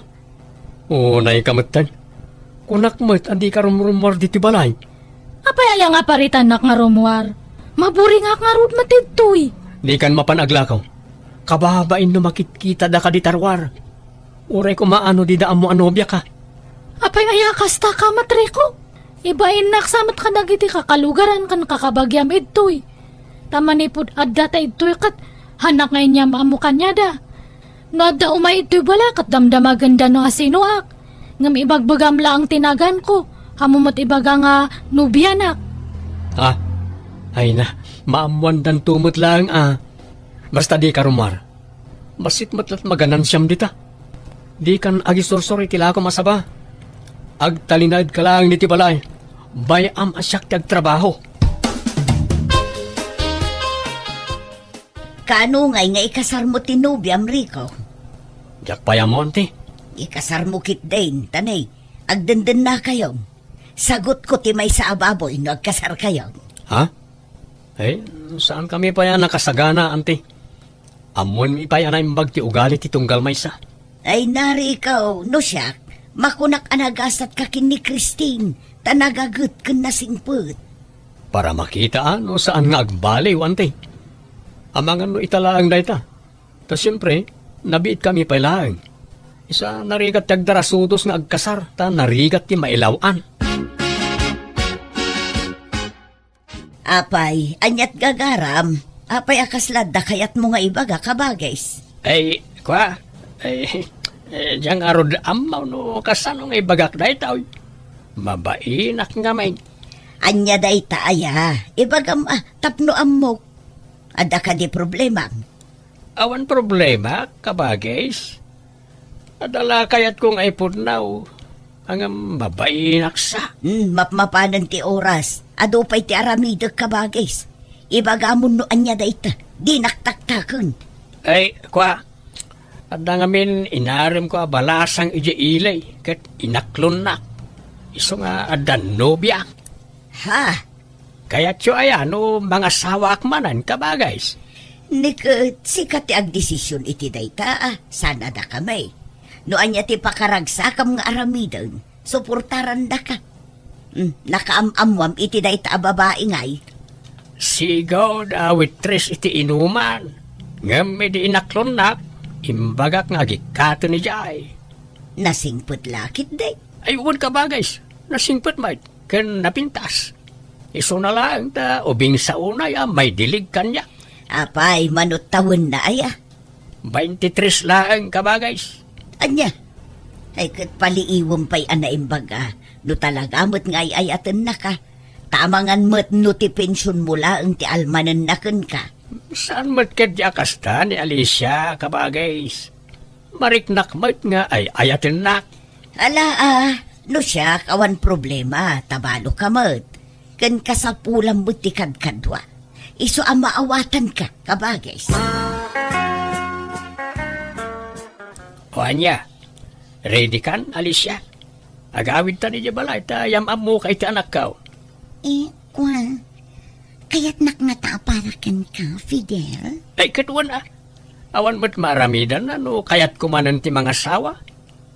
Unayka metten. Kunak met a dika rumrumuar ditoy balay. Apay aya nga paritannak nga rumuar? Maburingak ngarud met ditoy. Dikan mapan aglakaw. Kababain no makitkitada kadi ta ruar. Uray koma no dida ammo a nobiaka. Apay aya kasta ka, Matriko? Ibainnak sa met kadagiti kakalugaran ken kakabagiam idtoy. Ta manipud adda ta idtoy ket hanak nga inyam-ammo kaniada. No adda umay idtoy balay ket damdamagenda no asinoak. Ngem ibagbagam laeng ti naganko, ammo met ibaga nga nobianak. Ah, ay na, maammoandanto met laeng a. Basta dika rumuar. Bassit met la't maganansiam dita. Dikan agisursor iti lakom a saba. Agtalinaedka laeng ditoy balay. Bay-am a siak ti agtrabaho. Kaano ngay nga ikasarmo ti nobiam, Rico? Diak pay ammo, anti. Ikasarmo ketdin, ta ne, agdendennakayom. Sagutko ti maysa a baboy no agkasarkayom. Ha? Eh, saankami pay a nakasagana, anti. Ammoenmi pay a naimbag ti ugali ti tunggal maysa. Ay, Rico, no siak, makunak a nagasatka ken ni Christine, ta nagaget ken nasingpet. Para makita a no saan nga agbaliw, anti. Amangan no ita laeng dayta. Ta siempre, nabiitkami pay laeng. Isu a narigat ti agdarasudos nga agkasar, ta narigat ti mailaw-an. Apay, aniat gagaram? Apay a kasla adda kayatmo nga ibaga, kabagis? Ay, kua, ay, eh, diak ngarud ammo no kasano nga ibagak daytoy. Mabainak ngamin. Ania dayta aya? Ibagam a, tapno ammok. Adda kadi problema? Awan problema, kabagis. Adda la kayatko nga ipudnaw. Ngem mabainak sa. Hmm, mapmapanen ti oras. Adu pay ti aramidek, kabagis. Ibagamon no ania dayta. Dinak taktaken. Ay, kua. Adda ngamin inaremko a balasang idiay ili, ket inaklonnak. Isu nga adda nobiak. Ha? Kayatyo aya no mangasawaak manen, kabagis? Ni ket sika ti agdesision iti dayta, a, saan a dakami. No ania ti pakaragsakam nga aramiden, suportarandaka. Hmm, nakaam-ammoam iti dayta a babai ngay? Sigaw da waitress iti inuman. Ngem idi inaklonnak, imbagak nga agikkaten idiay. Nasingpet la ketdi? Ay, wen, kabagis. Nasingpet met ken napintas. Isuna laeng ta ubing sa unay a maidilig kaniak. Apay, mano tawenna aya? Baintitres laeng, kabagis. Ania? Ay, ket paliiwem pay a naimbag a no talaga met nga ay-ayatennaka. Ta amangan met no ti pensionmo laeng ti almanenna kenka. Saan met ketdi a kasta ni Alicia, kabagis. Mariknak met nga ay-ayatennak. Ala, a, no siak, awan problema, ta baloka met. Ken kasapulam met ti kadkadua. Isu a maawatanka, kabagis. O ania, ready kan, Alicia? Agawidtan idiay balay ta yam-ammoka iti anakko. Eh, kua, kayatnak ngata a para kenka, Fidel? Ay, ket wen a. Awan met maaramidanna no kayatko manen ti mangasawa.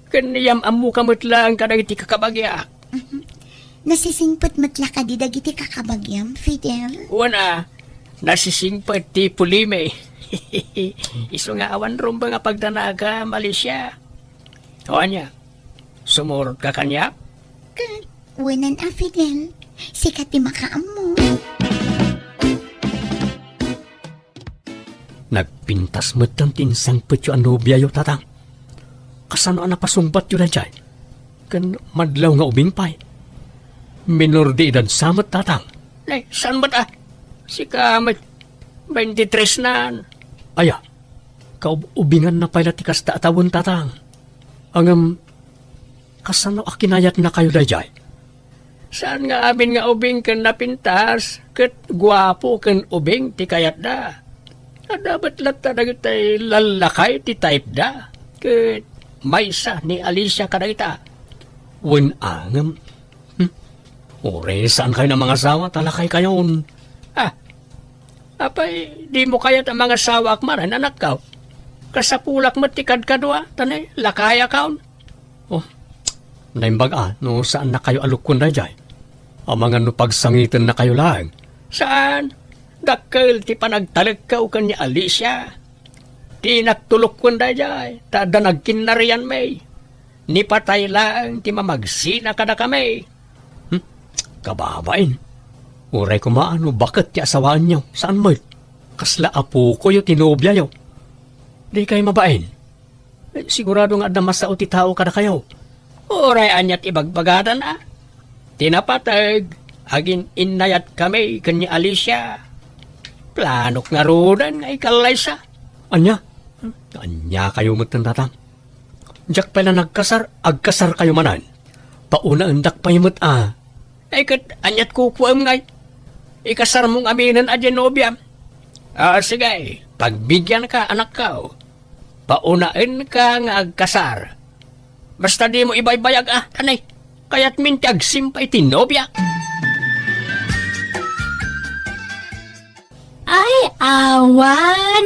Ken yam-ammoka met laeng kadagiti kakabagiak. Mhm. Nasisingpet met la kadi dagiti kakabagiam, Fidel? Wen a, nasisingpet ti pulimi. Isu nga awan rumbeng a pagdanagam, Alicia. O ania, sumurotka kaniak? Ket, wenan a, Fidel, sika ti makaammo. Nagpintas metten ti insangpetyo a nobiayo, Tatang. Kasano a napasungbatyo daydiay? Ken madlaw nga ubing pay. Minor de edad sa met, Tatang. Nay, saan met a? Sika met, baintitres nan. Aya, kaub-ubinganna pay la ti kasta a tawen, Tatang. Ngem, kasano a kinayatnakayo daydiay? Saan nga amin nga ubing ken napintas, ket guapo ken ubing ti kayatda. Adda met latta dagiti lallakay ti typeda, ket maysa ni Alicia kadagita. Wen a ngem, hmm? Uray saan kayo a mangasawa, ta lakay kayon. Ah, apay, dimo kayat a mangasawaak manen, anakko? Kasapulak met ti kadkadua, ta ne, lakayakon. Oh, naimbag a no saannakayo a lukkuen daydiay. Amangan no pagsangitennakayo laeng. Saan? Dakkel ti panagtalekko ken ni Alicia. Dinak to lukkuen daydiay, ta adda nagkinnarianmi. Ni patay laeng ti mamagsina kadakami. Hmm? Kababain. Uray koma no baket ti asawaanyo, saan met? Kasla apokoyo ti nobiayo. Dikay mabain. Eh, sigurado nga adda masao ti tao kadakayo. Uray ania ti ibagbagada, a? Ti napateg, agin-innayatkami ken ni Alicia. Planok ngaruden nga ikallaysa. Ania? Ania kayo metten, Tatang? Diak pay la nagkasar, agkasar kayo manen. Paunaendak pay met a. Ay, ket aniat kukuem ngay? Ikasarmo ngaminen a diay nobiam. Ah, sige, pagbigianka, anakko. Paunaenka nga agkasar. Basta dimo ibaybayag a, anay. Kayatmin ti agsimpa iti nobia. Ay, awan!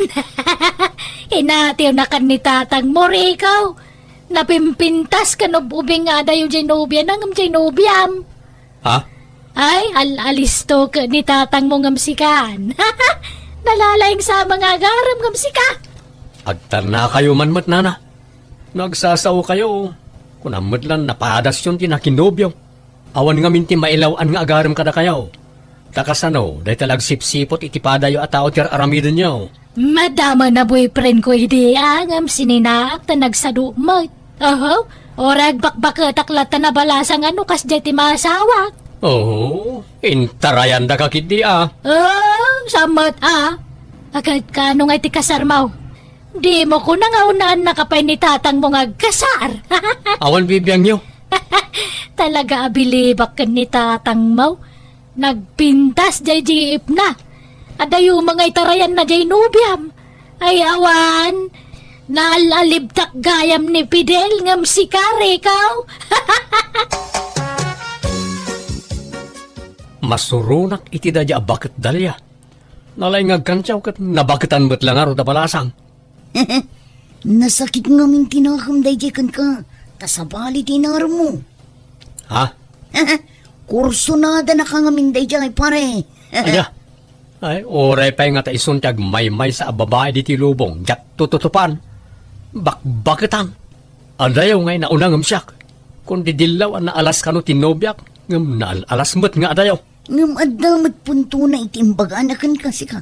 Inatiwnakan ni tatangmo, Rico. Napimpintas ken ub-ubing nga adayo diay nobiana ngem diay nobiam. Ha? Ay, al-alisto ket ni tatangmo ngem sikan. Nalalaing sa mga agarem ngem sika. Agtannakayo man met, nana. No agsasaokayo, kunam met lan napadasyon ti nakinobio. Awan ngamin ti mailaw-an nga agarem kadakayo. Ta kasano, dayta la agsipsiput iti padayo a tao ti ar-aramidenyo. Madama na boyfriend ko idi, a, ngem sininaak ta nagsado met. Oho, uray agbakbaketak latta nabalasang a no kasdiay ti maasawak. Oo, intarayandaka ketdi, a. Oo, sa met, a. Agad kano nga iti kasarmo? Dimo kuna nga unaennaka pay ni tatangmo nga agkasar. Awan bibiangyo. Talaga a bilibak ken ni tatangmo. Nagpintas diay jeepna. Adayo nga itarayanna diay nobiam. Ay awan, naalibtak gayam ni Fidel ngem sika, Rico. Masuronak iti daydiay a baket, Dalia. Nalaing nga agkantiaw ket nabaketan met la ngarud a balasang. Nasakit ngamin ti nakem daydiay kenka, ta sabali ti inaremmo. Ha? Kursonadanaka ngamin daydiay, pare. Aya, Ay, uray pay nga ta isun ti agmaymaysa a babai ditoy lubong, diak tututupan. Bakbaketan. Adayo nga inauna ngem siak. Kun didillaw a naalas kano ti nobiak, ngem naal-alas met nga adayo. Ngem adda met puntona iti imbagana kenka, sika.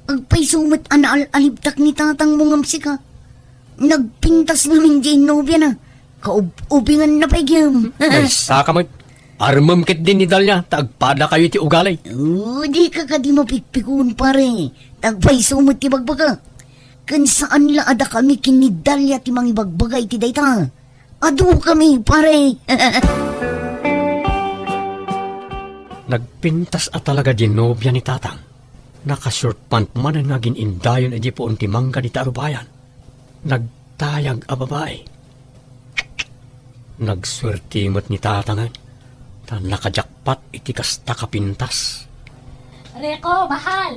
Agpayso met a naal-alibtak ni tatangmo ngem sika. Nagpintas ngamin diay nobiana. Kaub-ubinganna pay gem. Ay, saka met. Armem ketdi ni Dalia ta agpadakayo iti ugali. Oh, dika kadi mapikpikon, pare. Ta agpayso met ti bagbaga. Ken saan la a dakami ken ni Dalia ti mangibagbaga iti dayta. Adukami, pare. Nagpintas a talaga diay nobia ni tatang. Naka-short pant manen nga agin-indayon idiay puon ti mangga dita arubayan. Nagtayag a babai. Nagsuerte met ni tatangen ta nakajakpat iti kasta ka pintas. Rico, mahal!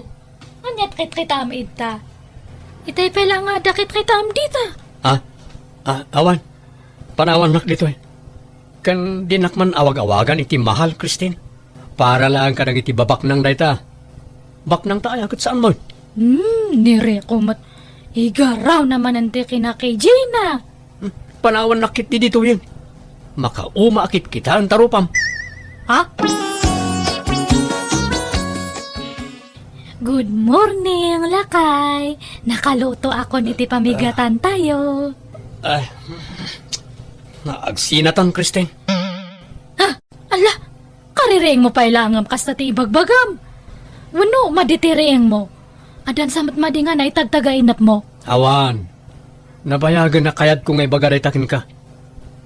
Aniat kitkitaam idta? Itay pay la nga adda kitkitaam dita. Ah, ah, awan. Panawannak ditoy. Ken dinak man awag-awagan iti mahal, Christine. Para laeng kadagiti babaknang dayta. Baknang ta aya ket saan met? Hmm, ni Rico met. Igaraw na manen ti kinakijina. Hmm, panawannak ketdi ditoyen. Makauma a kitkitaen ta rupam. Ha? Good morning, lakay. Nakalutoakon iti pamigatantayo. Ay, naagsinatan, Christine. Ha? Ala, kaririingmo pay laeng ngem kasta ti ibagbagam. Wenno, madi ti riingmo? Addan sa met madi nga naitagtaga inepmo? Awan. Nabayagen a kayatko nga ibaga dayta kenka.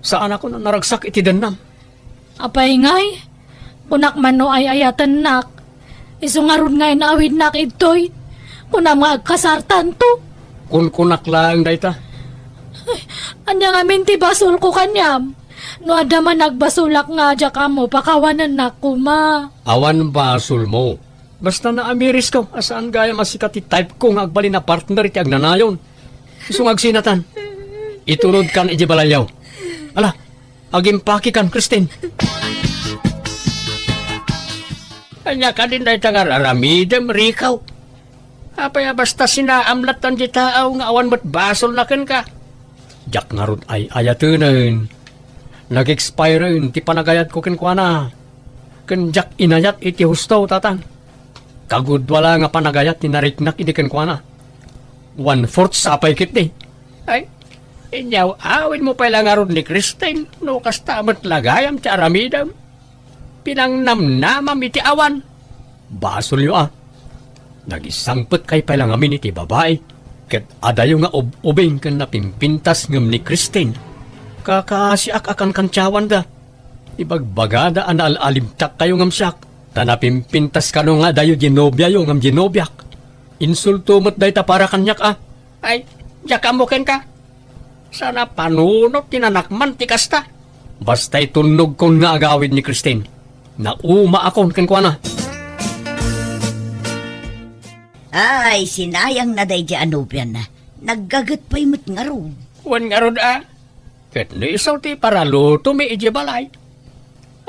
Saanakon a naragsak iti dennam. Apay ngay? Kunak man no ay-ayatennak. Isu ngarud nga inaawidnak idtoy. Kunam nga agkasartanto. Kunkunak laeng dayta. Ay, ania ngamin ti basolko kaniam? No adda man nagbasolak nga diak ammo, pakawanennak koma. Awan basolmo. Basta naamirisko a saan gayam a sika ti type ko nga agbalin a partner iti agnanayon. Isu nga agsinatan. Iturod kan iti balayyo. Ala, agimpake kan, Christine. Ania kadin dayta nga aramidem, Rico? Apay a basta sinaam latta ti tao nga awan met basolna kenka? Diak ngarud ay-ayatenen. Nag-expiren ti panagayatko kenkuana. Ken diak inayat iti husto, tatang. Kagudua la nga panagayat ti nariknak idi kenkuana. One-fourth sa pay ketdi. Ay, inyaw-awidmo pay la ngarud ni Christine no kasta met la gayam ti aramidem. Pinangnamnamam iti awan. Basolyo a. Nagisangpetkay pay la ngamin iti babai, ket adayo nga ub-ubing ken napimpintas ngem ni Christine. Kakaasiak a kankantiawanda. Ibagbagada a naal-alibtakkayo ngem siak, ta napimpintas kano nga adayo diay nobiayo ngem diay nobiak. Insulto met dayta para kaniak a. Ay, diak ammo kenka. Saan a panunot ti nanakman ti kasta. Basta itulnogkon nga agawid ni Christine, naumaakon kenkuana. Ay, sinayangna daydiay a nobiana. Naggaget pay met ngarud. Wen ngarud a. Ket no isu ti paralutomi idiay balay.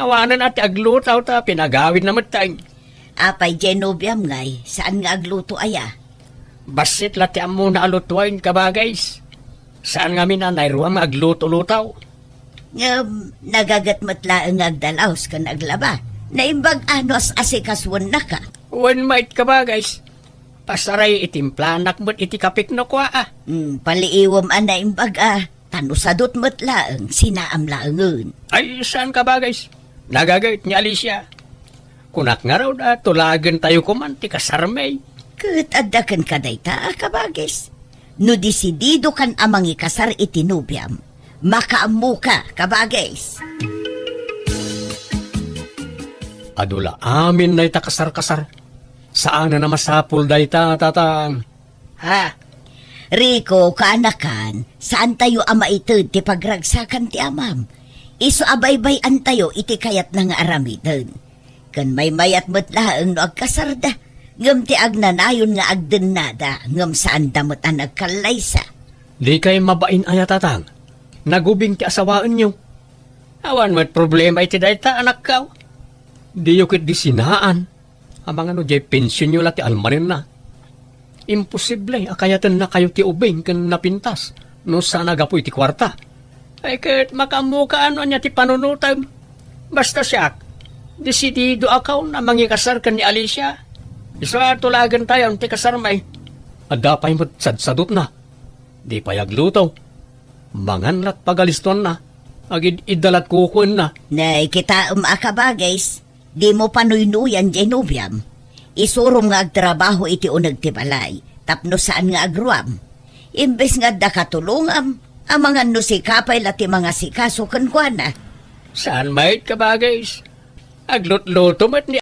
Awanen a ti agluto ta pinagawidna met tay. Apay diay nobiam ngay, saan nga agluto aya? Bassit la ti ammona a lutoen, kabagis. Saan ngamin a nairuam nga agluto-luto. Ngem, nagaget met laeng nga agdalaos ken aglaba. Naimbag a no as-asikasuennaka. Wen met, kabagis. Pasaray, itimplanak met iti kapikno kua a. Hmm, paliiwem a naimbag a. Ta no sadut met laeng, sinaam laengen. Ay, saan, kabagis. Nagaget ni Alicia. Kunak ngarud a tulagentayo koman ti kasarmi. Ket adda kenka dayta, kabagis. No desididokan a mangikasar iti nobiam, makaammoka, kabagis. Adu la amin dayta kasar-kasar. Saanen a masapul dayta, tatang. Ha? Rico, kaanakan, saantayo a maited ti pagragsakan ti amam. Isu a baybay-antayo iti kayatna nga aramiden. Ken maymayat met laeng no agkasarda, ngem ti agnanayon nga agdennada, ngem saanda met a nagkallaysa. Dikay mabain aya, tatang? Nagubing ti asawaenyo. Awan met problema iti dayta, anakko. Diyo ketdi sinaan. Amangan no diay pensionyo la ti almanenna. Imposible a kayatennakayo ti ubing ken napintas no saan a gapu iti kuarta. Ay ket makaammoka no ania ti panunotem. Basta siak, desididoakon a mangikasar ken ni Alicia. Isu a tulagentayon ti kasarmi. Adda pay met sadsadutna. Di pay agluto. Mangan lat pagalistoanna. Agid-idda lat kukuenna. Nay, kitaem a kabagis. Dimo panuynuyan diay nobiam. Isurom nga agtrabaho iti uneg ti balay tapno saan nga agruam. Imbes nga adda katulongam, amangan no sika pay la ti mangasikaso kenkuana. Saan met, kabagis? Aglutluto met ni